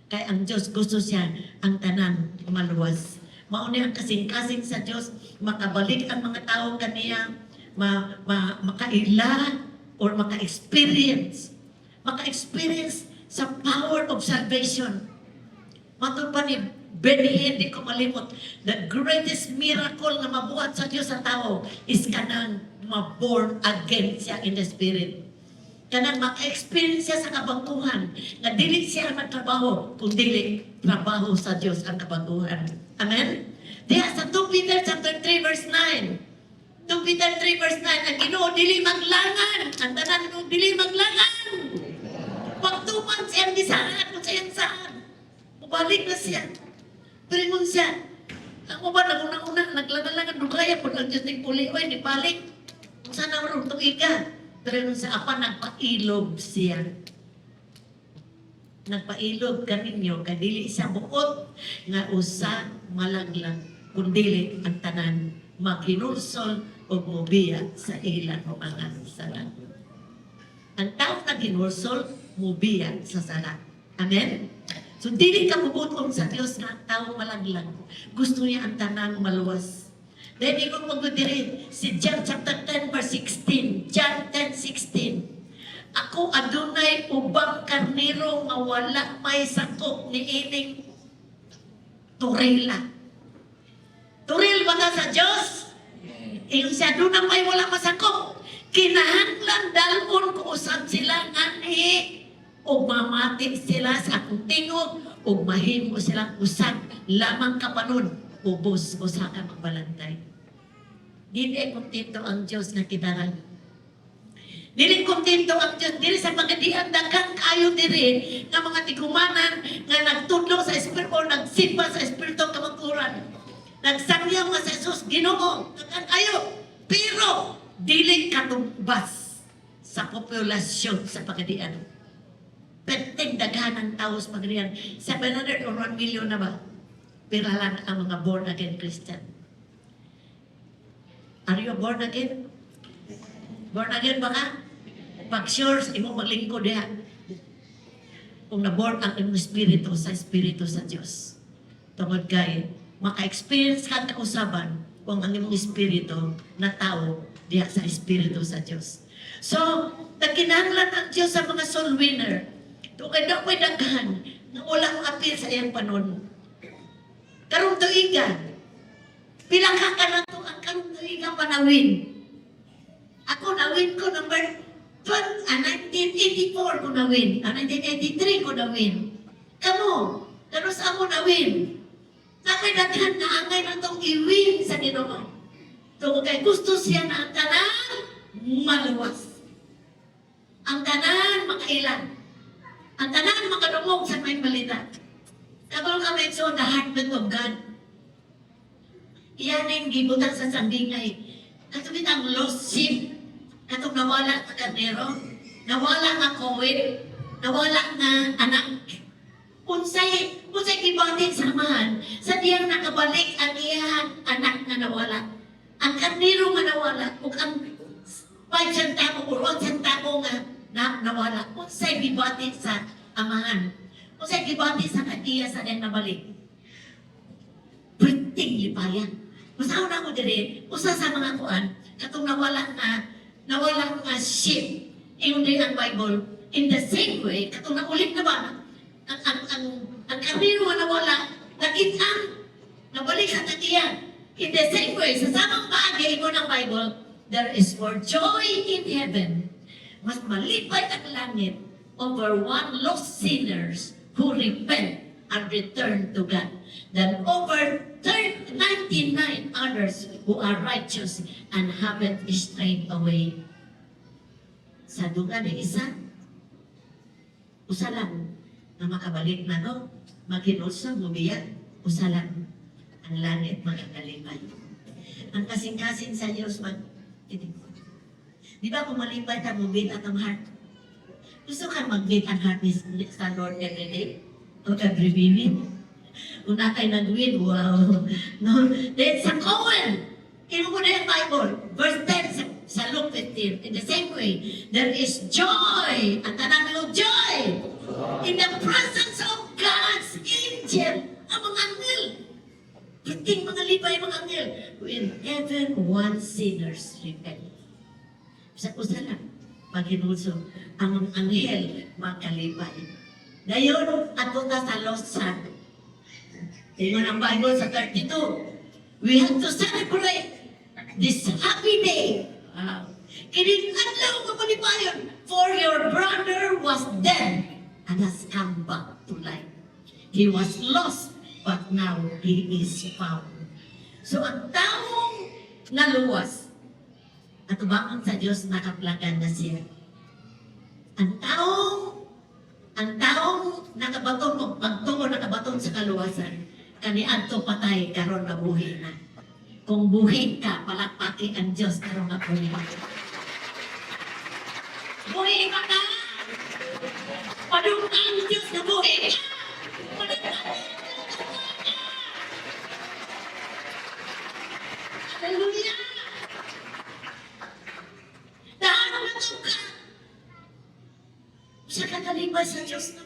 Kay ang Diyos, gusto siya ang tanan maluwas. Mao ni ang kasing-kasing sa Diyos, makabalik ang mga tao kaniya, ma, ma, makaila or maka-experience. Maka-experience sa power of salvation. Matod pa ni Benny Hinn, di ko malimot, the greatest miracle nga mabuhat sa Diyos sa tao is kanang ma-born again siya in the Spirit. Kanang maka-experience siya sa kabag-ohan, nga dili siya ang nagtrabaho, kung dili trabaho sa Diyos ang kabag-ohan. Amen? Diha sa 2 Peter chapter 3 verse 9. 2 Peter 3 verse 9, ang Ginoo dili maglangan, ang tanan mo, dili maglangan. Pagtuman siyang gisaad kung sa iyang saad. Mubalik na siya. Pero ingon siya, ang uban nag-una-una, naglangan-langan, dugaya po ang Diyos ning puli, oy, di balik. Sana ron itong ika. Pero ingon siya, apan nagpailob siya. Nagpailob kaninyo, kadili siya buot nga usa malaglag, kundili ang tanan maghinulsol o mubiya sa ilang mga sala. Ang tao na hinulsol, mubiya sa sala. Amen? So, dili ka bubuton sa Dios nga ang tao malaglag. Gusto niya ang tanang maluwas. Then, ingon mo diri, si John chapter 10 verse 16. John 10, 16. "Ako adunay ubang karnero nga wala may sakop ni ining torila." Toril ba ka sa Diyos? Ingon siya, doon na may wala masakop. "Kinahanglan dalhon ko usab sila nganhi ug mamati sila sa akong tingog ug mahimo silang usag lamang ka panod, ubos usa ka magbalantay." Dili kontento ang Dios nga kita. Dili kontento ang Dios dili sa pagadian. Daghan kaayo diri nga mga tigumanan nga nagtudlo sa espiritu o nagsimba sa espiritu kamangkuran. Nagsangyaw nga sa Jesus Ginoo, daghan kaayo. Pero dili katumbas sa populasyon sa pagadian. Perting daghan ang tao sa pagadian. 700 or 1 million na ba? Pira lang ang mga born again Christian. Are you born again? Born again ba ka? Pag sure, sa imong maglingkod diha. Kung na-born ang imong espiritu sa espiritu sa Diyos. Tungod kay, maka-experience ka kausaban Kung ang imong espiritu na tao diha sa espiritu sa Dios. So, nagkinahanglan ang Dios sa mga soul winner. Tungod kay daw ko'y daghan nga wala apil sa iyang panon. Karong tuiga, pila ka kanato ang karong tuiga panawin? Ako, nawin ko number 12, 1984 ko nawin. 1983 ko nawin. Kamo, kano sa ako nawin? Nakay daghan na angay na tong iwin sa Ginoo. Tungod kay gusto siya na ang tanan maluwas. Ang tanan makailan. Ang tanan makadungog sa maayong balita. Kabalo ka so the heartbeat of God. Iyan ang gibutang sa sanggingay. Katong ang lost sheep. Katong nawala nga karnero. Nawala nga kowin. Nawala nga anak. Unsay gibati sa amahan sa diyang nakabalik ang iyang anak nga nawala? Ang karnero nga nawala ug ang 5 centavo or 1 centavo nga na, nawala. Unsay gibati sa amahan? Unsay gibati sa katiya sa diyang nabalik? Perting lipayan. Masaon ako diri, usa sa mga kuan, katong nawala nga sheep. Ingon din ang Bible, in the same way, katong naulit na ba, ang karnero nga nawala, nakit-an, nabalik sa tatiyan. In the same way, sa samang paagi, ingon ang Bible, there is more joy in heaven. Mas malipay ang langit over one lost sinners who repent and return to God than over 99 others who are righteous and haven't strayed away. Sa dungan ni isa, usa lang na makabalik na, no, makinulsa, mubiya, usa lang ang langit makakalipay. Ang kasing-kasing sa Diyos mag. Di ba kung malipay ta, mo-beat atong heart? Gusto ka mag-beat ang heart ni sa Lord every day? O every minute? Kung na kay nag-win, wow. No? Then sa Cohen, kinuha ko na yung Bible, verse 10 sa Luke 15. In the same way, there is joy. Ang tanang mo, joy! In the presence of God's angel, ang mga anghel. Perting mga lipay, mga anghel. When even one sinners repent. Sa usa lang, paghinulso, ang mga anghel makalipay. Dayon, ato ta sa lost son. Ingon ang Bible sa 32. We have to celebrate this happy day. Wow. Kining adlaw nga malipayon, for your brother was dead and has come back to life. He was lost, but now he is found. So ang taong naluwas, at ubangon sa Diyos, nakaplagan na siya. Ang taong nakabaton mo, pagtuo nakabaton sa kaluwasan, kaniadto patay, karon nabuhi na. Kung buhi ka, palakpaki ang Diyos karon nga buhi. Buhi ka ka! Padung ang Diyos na buhi ka! Padung ang Diyos na buhi ka! Hallelujah! Daan na ka! Sa kakalibay sa Diyos, no?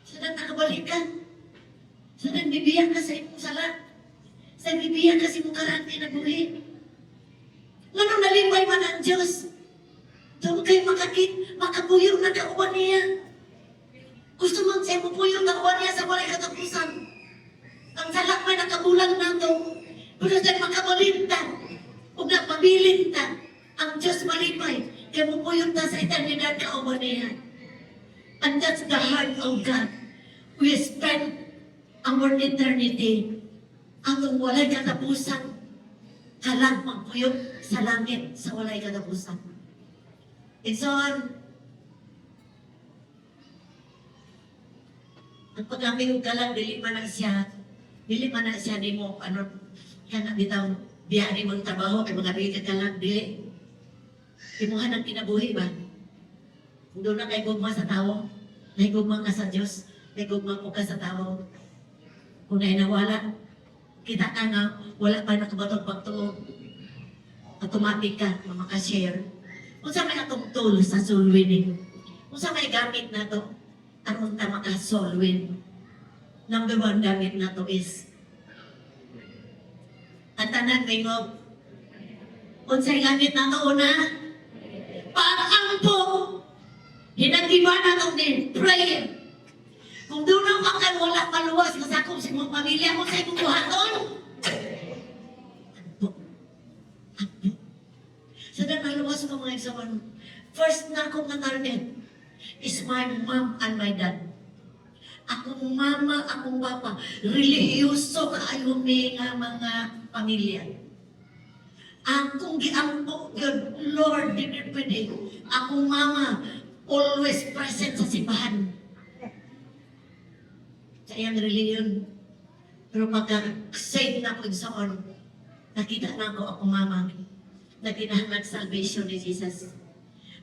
Sa nang nakabalik ka. Sa nang bibiyak ka sa imong sala. Sa bibiyak ka sa imong karang kinabuhi. Ngano nalipay man ang Diyos? Tungod kay makakit, makapuyo na kauban niya. Gusto man siya mupuyo na kauban niya sa walay katapusan. Ang sala may nakabulang nato. Pero sa makabalin ta, ug napabilin ta, ang Diyos malipay, kay mupuyo ta sa eternidad kauban niya. And that's the heart of God. We spend our eternity ang walay katapusan kalag magpuyo sa langit sa walay katapusan. And so on, ang pag-aming og kalag, dili man na siya nimo, ano, kana bitaw, biya ni mong trabaho, kay mga ka kalag, dili. Imuha ng kinabuhi ba? Kung doon na kay gugma sa tao, nay gugma ka sa Dios, nay gugma mo ka sa tao. Kung naay nawala, kita ka nga, wala pa nakabatong pagtuo. Automatic ka, nga makashare. Unsa may atong tool sa soul winning? Unsa may gamit nato aron ta maka soul win? Number one gamit nato is Ang tanan tingog. Unsay gamit nato una? Pag-ampo. Hinagiba nato din prayer. Kung doon ka kay wala maluwas masakop sa imong pamilya mo, sa imong buhaton. Ampo. Ampo. Sa so, naluwas ko, mga igsoon, first na akong nga target is my mom and my dad. Akong mama, akong papa, relihiyoso kaayo mi nga mga pamilya. Akong giampo yun, "Lord, di pwede." Akong mama, always present sa simbahan. Sa iyang religion. Pero pagka-save na ako, igsoon, nakita na ako akong mama na kinahanglan salvation ni Jesus.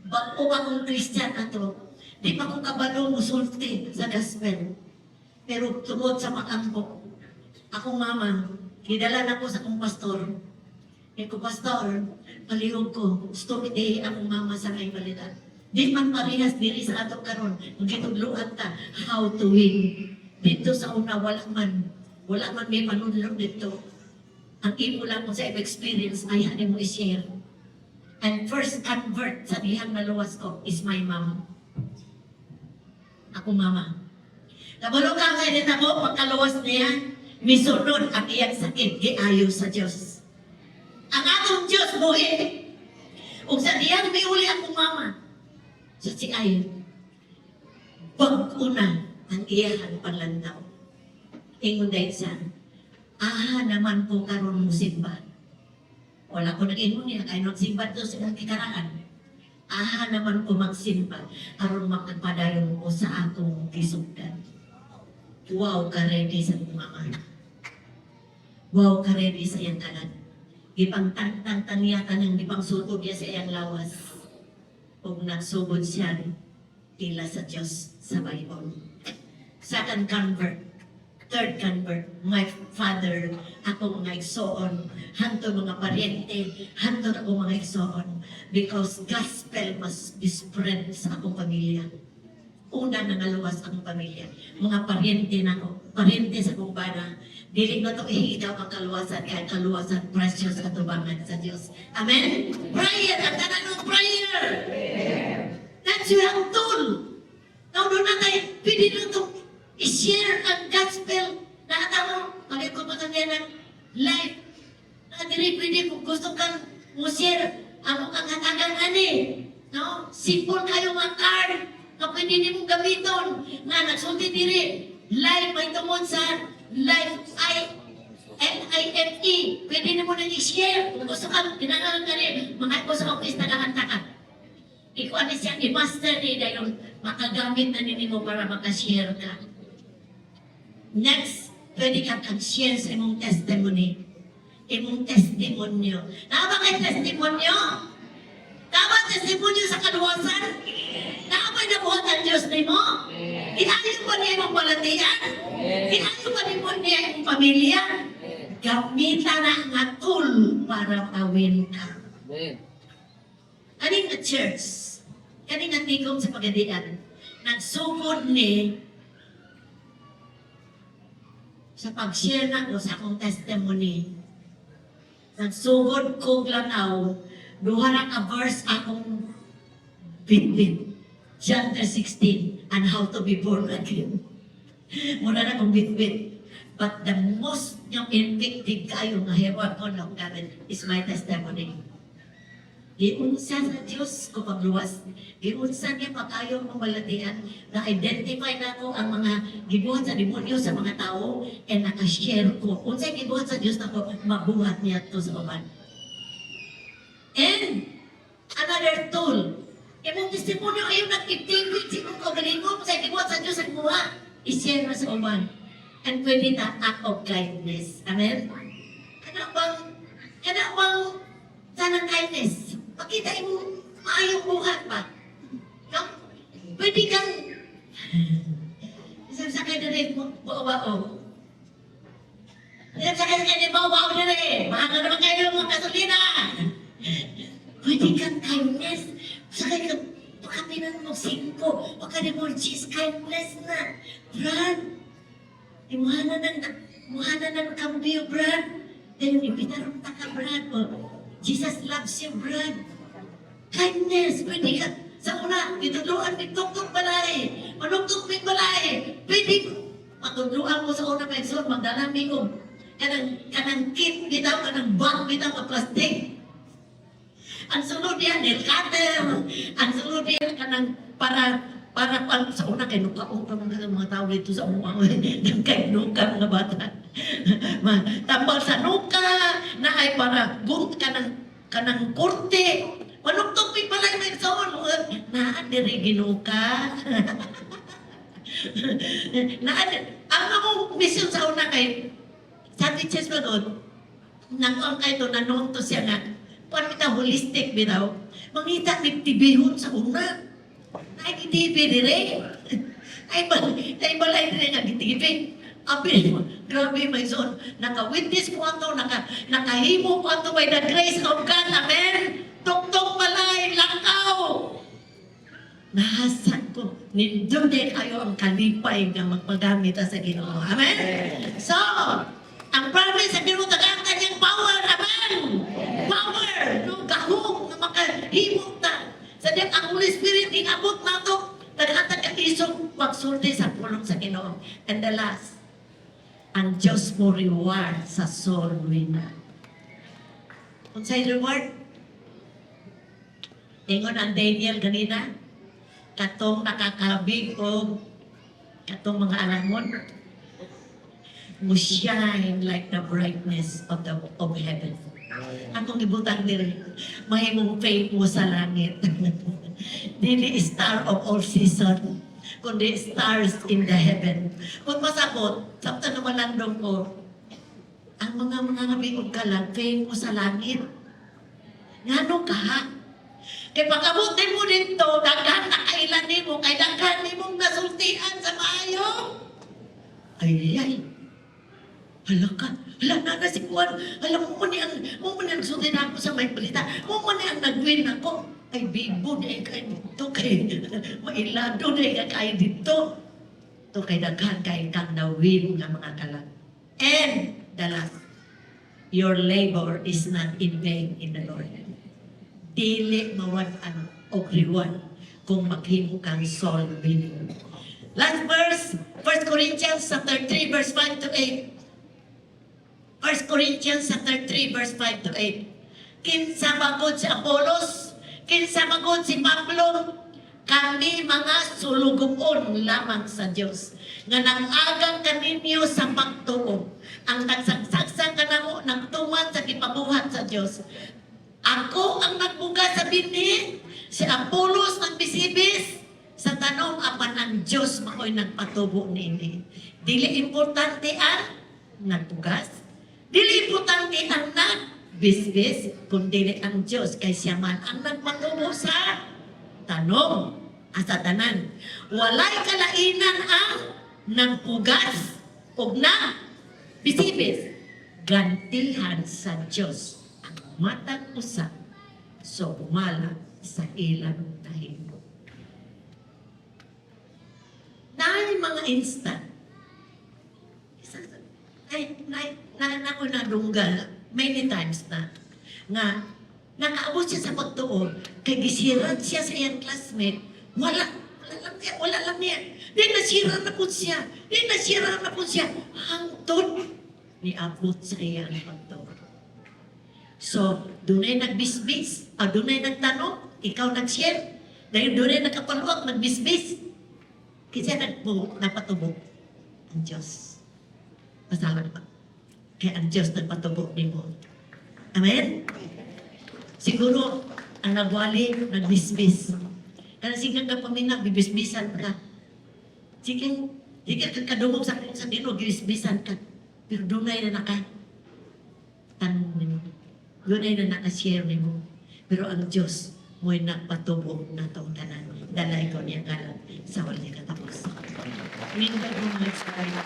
Bago akong Christian ato, di pa ko kabalo musulti sa gospel. Pero tungod sa pag-ampo, akong mama, gidala na ko sa akong pastor. Eh ko, "Pastor, palihog ko, stop day akong mama sa may balita." Di man parehas diri sa ato karon, kung gitudloan ta how to win. Dito sa una, wala man. Wala man may panudlo dito. Ang imo lang kung sa experience ay hani mo i-share. And first convert sa dihang naluwas ko is my mom. Ako mama. Kabalo ka kay nito ko, pagkaluwas niya, misunod ang iyang sakit, giayo sa Diyos. Ang atong Diyos buhi. Ug sa diyang miuli akong mama, sa si ay, bag-o na ang iyahang panlantaw. Ingon dahil siya, "Aha naman po karon mo simba." Wala ko nag-ingon niya, kaya nagsimba to sa kikaraan. "Aha naman ko magsimba, aron makapadayon ko sa akong gisugdan." Wow ka ready sa akong mama. Wow ka ready sa iyang kanan. Gipang tangtang niya kanang gipang sutod niya sa iyang lawas. Ug nagsugod siya tila sa Diyos sa Bible. Second convert, third convert, my father, ako mga igsoon, hanto mga paryente, hanto ako mga igsoon, because gospel must be spread sa akong pamilya. Una nangaluwas ang pamilya. Mga paryente na ako, paryente sa akong bana, dili na to ihikaw ang kaluwasan, kaya ang kaluwasan precious atubangan sa Diyos. Amen? Prayer! Ang tanan ng prayer! That's your tool. Now, doon na tayo, pwede na itong i-share ang gospel. Nakata mo, pagay ko pa niya ng life. Na diri pwede kung gusto kang mo share, ano kang hatagan ani. No? Simple kayo nga card nga pwede nimo gamiton. Nga nagsulti diri, life may tungod sa life I L-I-F-E. Pwede nimo nang i-share. Kung gusto kang kinahanglan ka ni, mga gusto kang is nagahanta ka. Ikaw ano siya, i-master ni dahil makagamit na nimo para makashare ka. Next, pwede kang kag-share sa imong testimony. Imong testimonyo. Naa ba kay testimonyo? Naa ba testimonyo sa kaluwasan? Naa ba nabuhat ang Diyos nimo? Iayo ba niya imong balatian? Iayo ba nimo niya imong pamilya? Gamita na ang tool para pawin ka. Amen. Kaning nga church, kaning nga tigom sa Pagadian, nagsugod ni sa pag-share na ko sa akong testimony. Nagsugod ko lanaw, duha na ka verse akong bitbit. John 16 and how to be born again. Muna na akong bitbit. But the most yung effective kayo nga hiwa ko lang gamit is my testimony. Giunsa sa Diyos ko pagluwas. Giunsa niya pag-ayo mong balatian. Na-identify na ko ang mga gibuhat sa demonyo sa mga tao and naka-share ko. Unsa gibuhat sa Diyos nako, mabuhat niya to sa uban. And another tool, imong testimonyo ayo nag-activate sa imong kaugalingon sa gibuhat sa Diyos sa imuha. I-share mo sa uban. And pwede na act of kindness. Amen? Kana bang sanang kindness? Pakita mo maayong buhat ba? No? Pwede kang sabi sa kayo dali, bao-bao. Sabi sa kayo dali, bao-bao dali. Mahal na naman kayo mga gasolina. Pwede kang kindness. Sa kayo, pakapinan mo singko, baka mo cheese, kindness na. Brad, imuha na ng kambyo, Brad. Then, imbitaron ta ka, Brad. O, Jesus loves you, Brad. Kindness, pwede ka. Sa una, gitudloan mig tuktok balay. Manuktok mig balay. Pwede, matudloan mo sa una, may son, magdala mi og kanang kit bitaw, kanang bag bitaw ka plastic. Ang sulod diya, nail cutter. Ang sulod diya, kanang para pang sa una kay nukaon pa mga tao dito sa umuang kay nuka mga bata. Ma, tambal sa nuka na ay para gun kanang korte. Manuktok mi palay may saon naa diri ginuka. Naa ang among mission sa una kay sa teachers ba doon, nang kay to nanunto siya nga kuan bitaw, holistic bitaw. Mangita mig tibihon sa una. Naay TV dire. Ay balay dire nga TV. Abi, grabe, my son. Naka-witness ko ato, nakahimo ko ato by the grace of God. Amen. Tuktok balay, lakaw. Nahasad ko. Nindot kayo ang kalipay nga magpagamit sa Ginoo. Amen? So, ang promise sa Ginoo, tagaan kanyang power. Amen? Power! No, gahom nga makahimo ta. Sa diyang ang Holy Spirit, ingabot nato. Tagaan ka isog magsulti sa pulong sa Ginoo. And the last, ang Diyos mo reward sa soul winner. Unsay reward? Ingon ang Daniel ganina, katong nakakabig og katong mga alamon mo shine like the brightness of heaven. Akong ibutang diri, mahimong faith mo sa langit. Dili star of all season, kundi stars in the heaven. Kung masabot, samtang naman ko, ang mga ngabig og kalag, fame mo sa langit. Ngano ka? Kay pag-abot mo dito, daghan na kailan nimo, kay daghan nimong nasultian sa maayo. Ay, ay. Hala ka, hala na na si Juan. Hala mo ni ang sulti na ako sa may balita. Mo ni ang nag-win ako. Ay, bibo na kay dito kay mailado na kay kay dito. To kay daghan kay kang na-win nga mga kalag. And the last, your labor is not in vain in the Lord. Dili mawad-an og reward kung maghimo kang soul winning. Last verse, 1 Corinthians chapter 3 verse 5 to 8. 1 Corinthians chapter 3 verse 5 to 8. Kinsa magod si Apollos, kinsa magod si Pablo, kami mga sulugubon lamang sa Dios nga nang-agang kaninyo sa pagtuo. Ang nagsaksak kanamo nagtuman sa gipabuhat sa Dios. Ako ang nagbuga sa binhi, si Apollos nagbisibis sa tanom, apan ang Dios mao'y nagpatubo niini. Dili importante ang nagbugas, dili importante ang nagbisbis, kundi ang Dios kay siya man ang nagpatubo sa tanom asa tanan. Walay kalainan ang nagpugas ug na bisibis. Gantihan sa Dios ang matag usa sumala sa ilang nahimo. Naay mga instant. Isa, ay, na, ako nadunggan many times na nga nakaabot siya sa pagtuo kay gisiran siya sa iyang classmate. Wala lang niya, wala lang niya. Di nasira na po siya, di nasira na po siya hangtod niabot sa iyang pagtuo. So dunay nagbisbis, ah, dunay nagtanong, ikaw nag-share dahil dunay nakapaluak, nagbisbis. Kasi nagpo napatubo ang Diyos. Pasalamat kay ang Diyos nagpatubo nimo. Amen. Siguro ang nagwali, nagbisbis. Kaya sige ka pamina, bibisbisan ka. Sige, sige ka kadungog sa Ginoo, gibisbisan ka. Pero dunay na naka tanong nimo. Dunay na naka-share nimo. Pero ang Diyos mo'y nagpatubo na tong tanan. Dalay ko niya kalan sa wala katapos. Nindot mo, mga eskwela.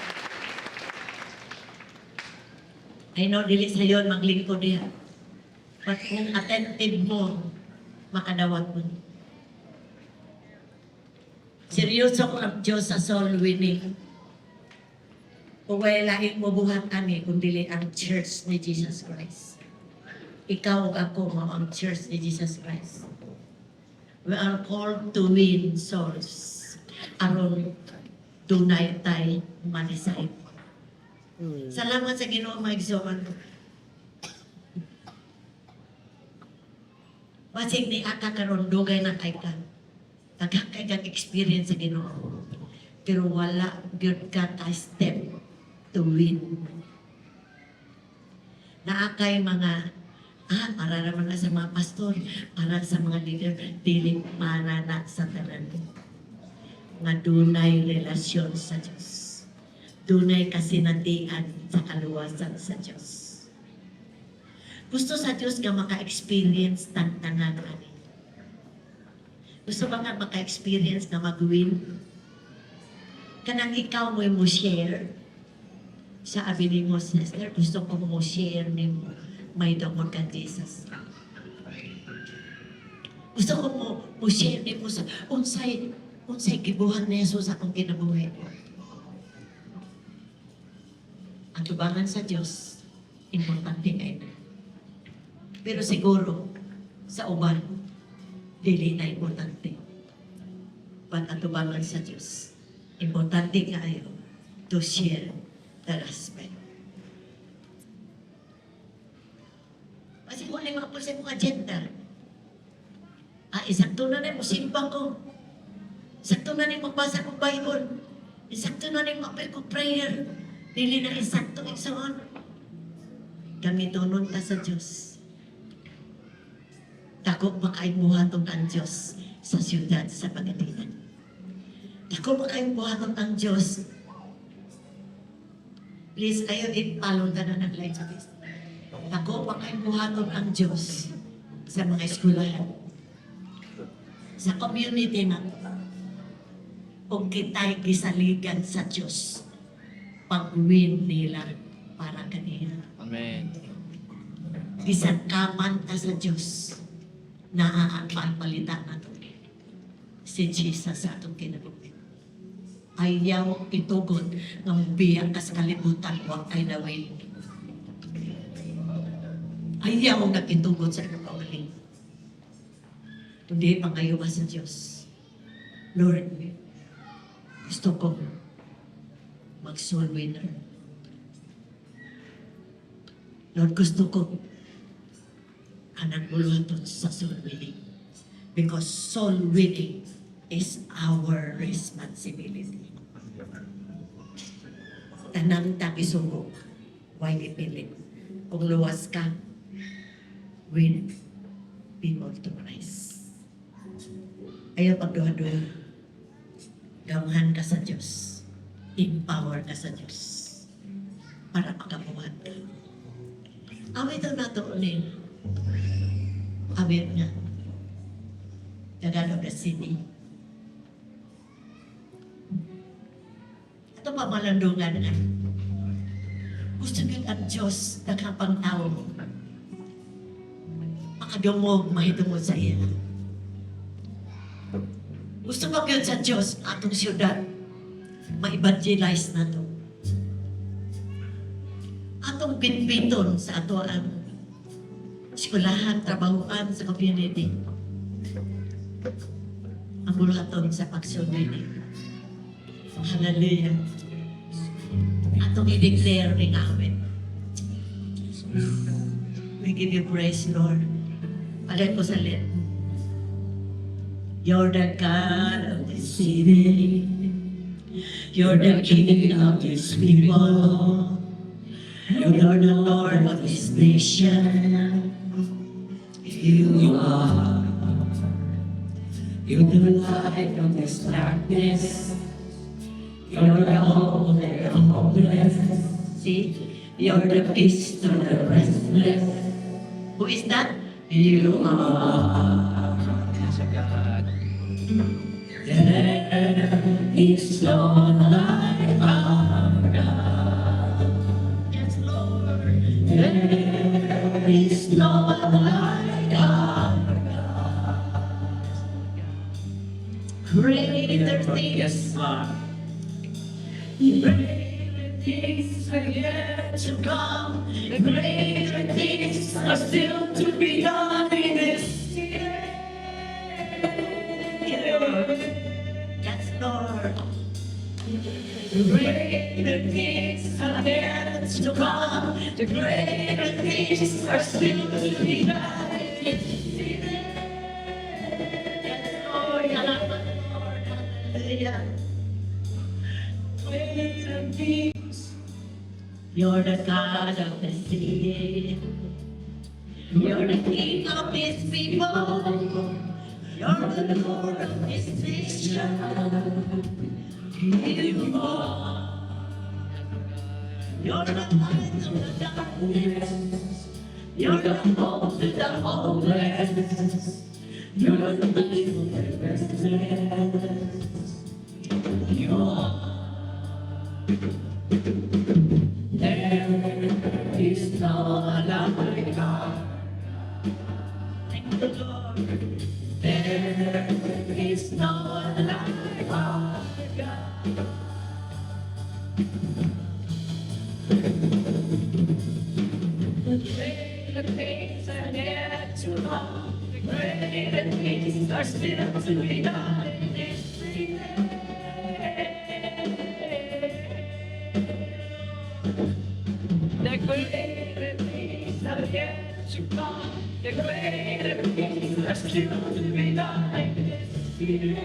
I know, dili sa yon maglingkod diha. But kung attentive mo, makadawat mo. Seryoso ko ang Diyos sa soul winning. Kung wala laing mobuhat ani kung dili ang Church ni Jesus Christ. Ikaw ug ako mao ang Church ni Jesus Christ. We are called to win souls. Aron dunay tay ma-disciple. Salamat sa Ginoo, mga igsoon. Basig ni aka karon dugay na kay ka. Daghan kay kag experience sa Ginoo. Pero wala gyud ka ka step to win. Naa kay mga para naman na sa mga pastor, para sa mga leader, dili para na sa tanan. Nga dunay relasyon sa Diyos. Dunay kasinatian sa kaluwasan sa Diyos. Gusto sa Diyos nga maka-experience tang tanan ani. Gusto ba nga maka-experience na mag-win? Kanang ikaw mo share. Sa abi ni mo, sister, gusto ko mo share nimo may tungkol kang Jesus. Gusto ko mo share nimo sa unsay gibuhat ni Jesus sa akong kinabuhi. Ang tubangan sa Diyos, importante kay na. Pero siguro, sa uban, dili na importante. But ang tubangan sa Diyos, importante kaayo to share the gospel. Kasi kung ano yung mga pulsa mong agenda, isakto na na mo simba ko. Sakto na ni magbasa kong Bible. Isakto na ni ma-pray ko prayer. Dili na isakto, igsoon. Gamitonon ta sa Diyos. Dako makayong buhaton ang Diyos sa siyudad sa Pagadian. Dako makayong buhaton ang Diyos. Please, ayaw i-follow na ng light sa Facebook. Dako makayong buhaton ang Diyos sa mga eskwelahan. Sa community na kung kita'y gisaligan sa Diyos, pag-win nila para kaniya. Amen. Bisan kaman ta sa Diyos, naa ang pagbalita nato. Si Jesus sa atong kinabuhi. Ayaw itugot nga biya ka sa kalibutan, wa kay na-win. Ayaw nagitugot sa iyong kaugalingon. Kundi pangayo ka sa Diyos. Lord, gusto ko mag-soul winner. Lord, gusto ko anang buluhaton sa soul winning. Because soul winning is our responsibility. Tanang tag-isugo, why ipilit? Kung luwas ka, win people to Christ. Ayaw pagduha-duha. Gamhan ka sa Diyos. Empower ka sa Diyos. Para makabuhat ka. Awit ang nato ulit. Awit nga. The God of the city. Ito pa malandungan nga. Gusto yun ang Diyos daghang tao. Makadungog mahitungod sa iya. Gusto ba yun sa Diyos atong siyudad ma-evangelize na to. Atong bitbiton sa ato ang eskwelahan, trabahuan sa community. Ang buluhaton sa pag-soul winning. Hallelujah. Atong i-declare ning awit. We give you praise, Lord. Alay ko sa lit. You're the God of the city. You're the King of His people. You're the Lord of His nation. You are. You're the light of this darkness. You're the hope of the hopeless. See? You're the peace to the restless. Who is that? You are. Yes, God. There is no like our God. Yes, Lord. There is no like our God. Greater things. Yes, Lord. Greater Things are yet to come. Greater things are still to be done in this year. Yes, Lord. Greater things are yet to come. The greater things are still to be done in this year. Yes, Lord. Salamat, Lord. Hallelujah. Greater things. You're the God of the sea. You're the King of His people. You're the Lord of His nation. You are. You're the light of the darkness. You're the hope to the hopeless. You're the light of the restless. You are. There is no like God. Thank you, Lord. There is no like our God. The greater things are yet to come. The greater things are still to be done in this season. The greater things are yet to come. The greater things are still to be done in this year.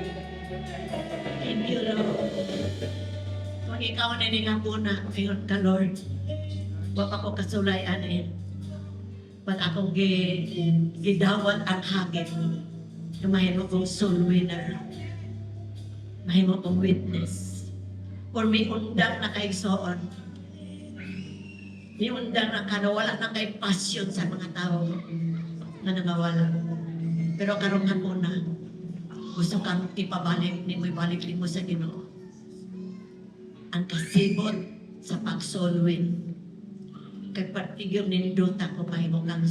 Thank you, Lord. Kung ikaw na ningapuna, ingon ka, Lord. Wa pa ko kasulay anin. But akong gidawat ang hagit. Na mahimo kong soul winner. Mahimo kong witness. Or may undang na kay soon. May undang na ka na wala na kay passion sa mga tao na nangawala. Pero karong hapuna, gusto kang ipabalik ni mo, ibalik nimo sa Ginoo. Ang kasibot sa pag-soul win. Kay partigyong nindota ko mahimo kang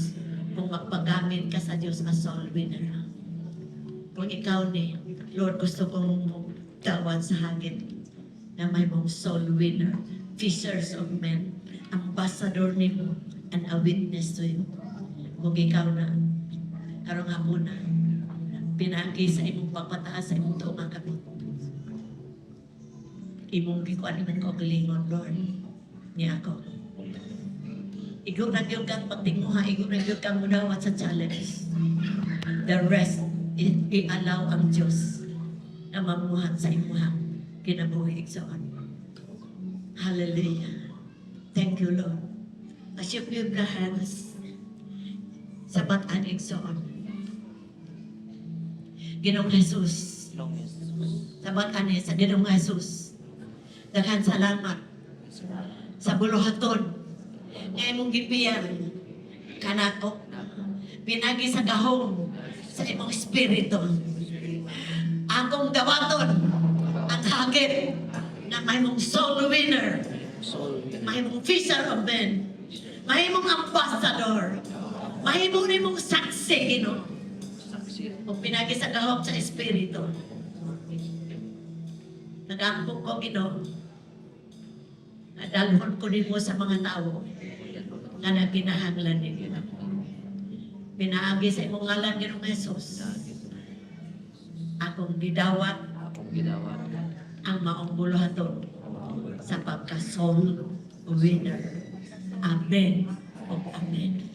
kung magpagamit ka sa Diyos as soul winner. Kung ikaw ni, Lord, gusto kong dawat sa hagit na may mong soul winner, fishers of men, ambassador nimo, and a witness to you. Kung ikaw na, karong hapuna, pinagi sa imong pagpataas sa imong tuong ang kamot. Imong gikuan imong kaugalingon, Lord, niya ako. Igo na gyud kang pagtinguha, igo na gyud kang mudawat sa challenge. The rest, i-allow ang Diyos na mamuhat sa imuhang kinabuhi, igsoon. Hallelujah. Thank you, Lord. As you give the hands sa bataan, igsoon. Ginoong Jesus, Ginoong Jesus. sa bataan sa Ginoong Jesus. Daghan salamat sa buluhaton nga imong gipiyan kanako pinagi sa gahom sa imong espiritu. Akong dawaton ang hagit na mahimong soul winner, Soul winner. Mahimong fisher of men, mahimong ambassador, mahimong nimong saksi, Ginoo. Saksi. Kung pinagi sa gahom sa espiritu. Nag-ampo ko, Ginoo. Nadalhon ko nimo sa mga tao nga nagkinahanglan ninyo. Pinaagi sa imong ngalan, Ginoong Jesus. Akong gidawat Akong gidawat. Ang maong buluhaton sa pagka-soul winner. Amen o amen.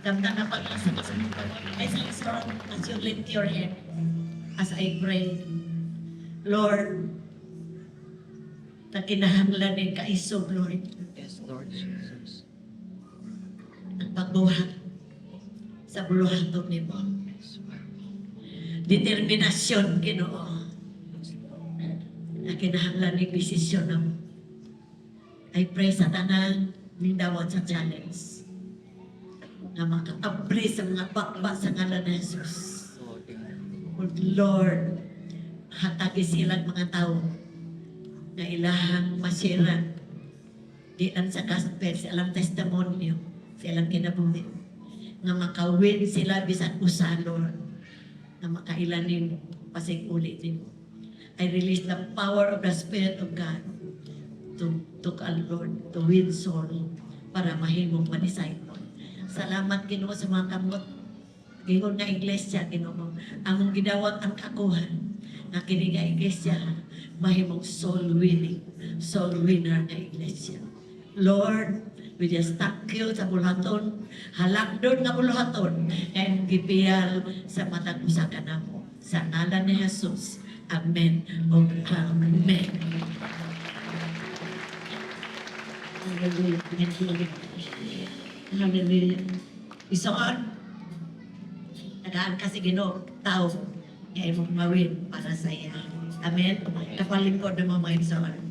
Damdam na pag-asa ka sa mong ay sa isang as you lift your head as I pray. Lord, na kinahanglan ng kaisog, Lord, Yes, Lord Jesus. Ang pagbuhat sa buluhaton nimo. Yes, Lord. Determinasyon, Ginoo, na kinahanglan ng desisyon namo. I pray sa tanan ning dawat sa challenge na makaabri sa mga bakba sa ngalan ni Jesus. Lord. Lord, hatagi silang mga tao nga ilahang masiran di lang sa gospel, sa ilang testimonyo, sa ilang kinabuhi. Nga makawin sila bisan usa, Lord, na makailan nimo, pasig uli nimo. I release the power of the Spirit of God. to, Lord, to win soul para mahimong ma-disciple. Salamat, Ginoo, sa mga kamot. Gingon nga iglesia, Ginoo, among gidawat ang kakuhan nga kini nga iglesia mahimong soul winning, soul winner nga iglesia. Lord, we just thank you sa buluhaton, halangdon nga buluhaton, nga imong gipiyal sa matag usa ka namo. Sa ngalan ni Jesus. Amen. O Amen. Hallelujah. Hallelujah. Hallelujah. Igsoon, tagaan kasi Ginoo tao nga imong ma-win para sa iya. Amen. Kapalingkod ng mga igsoon.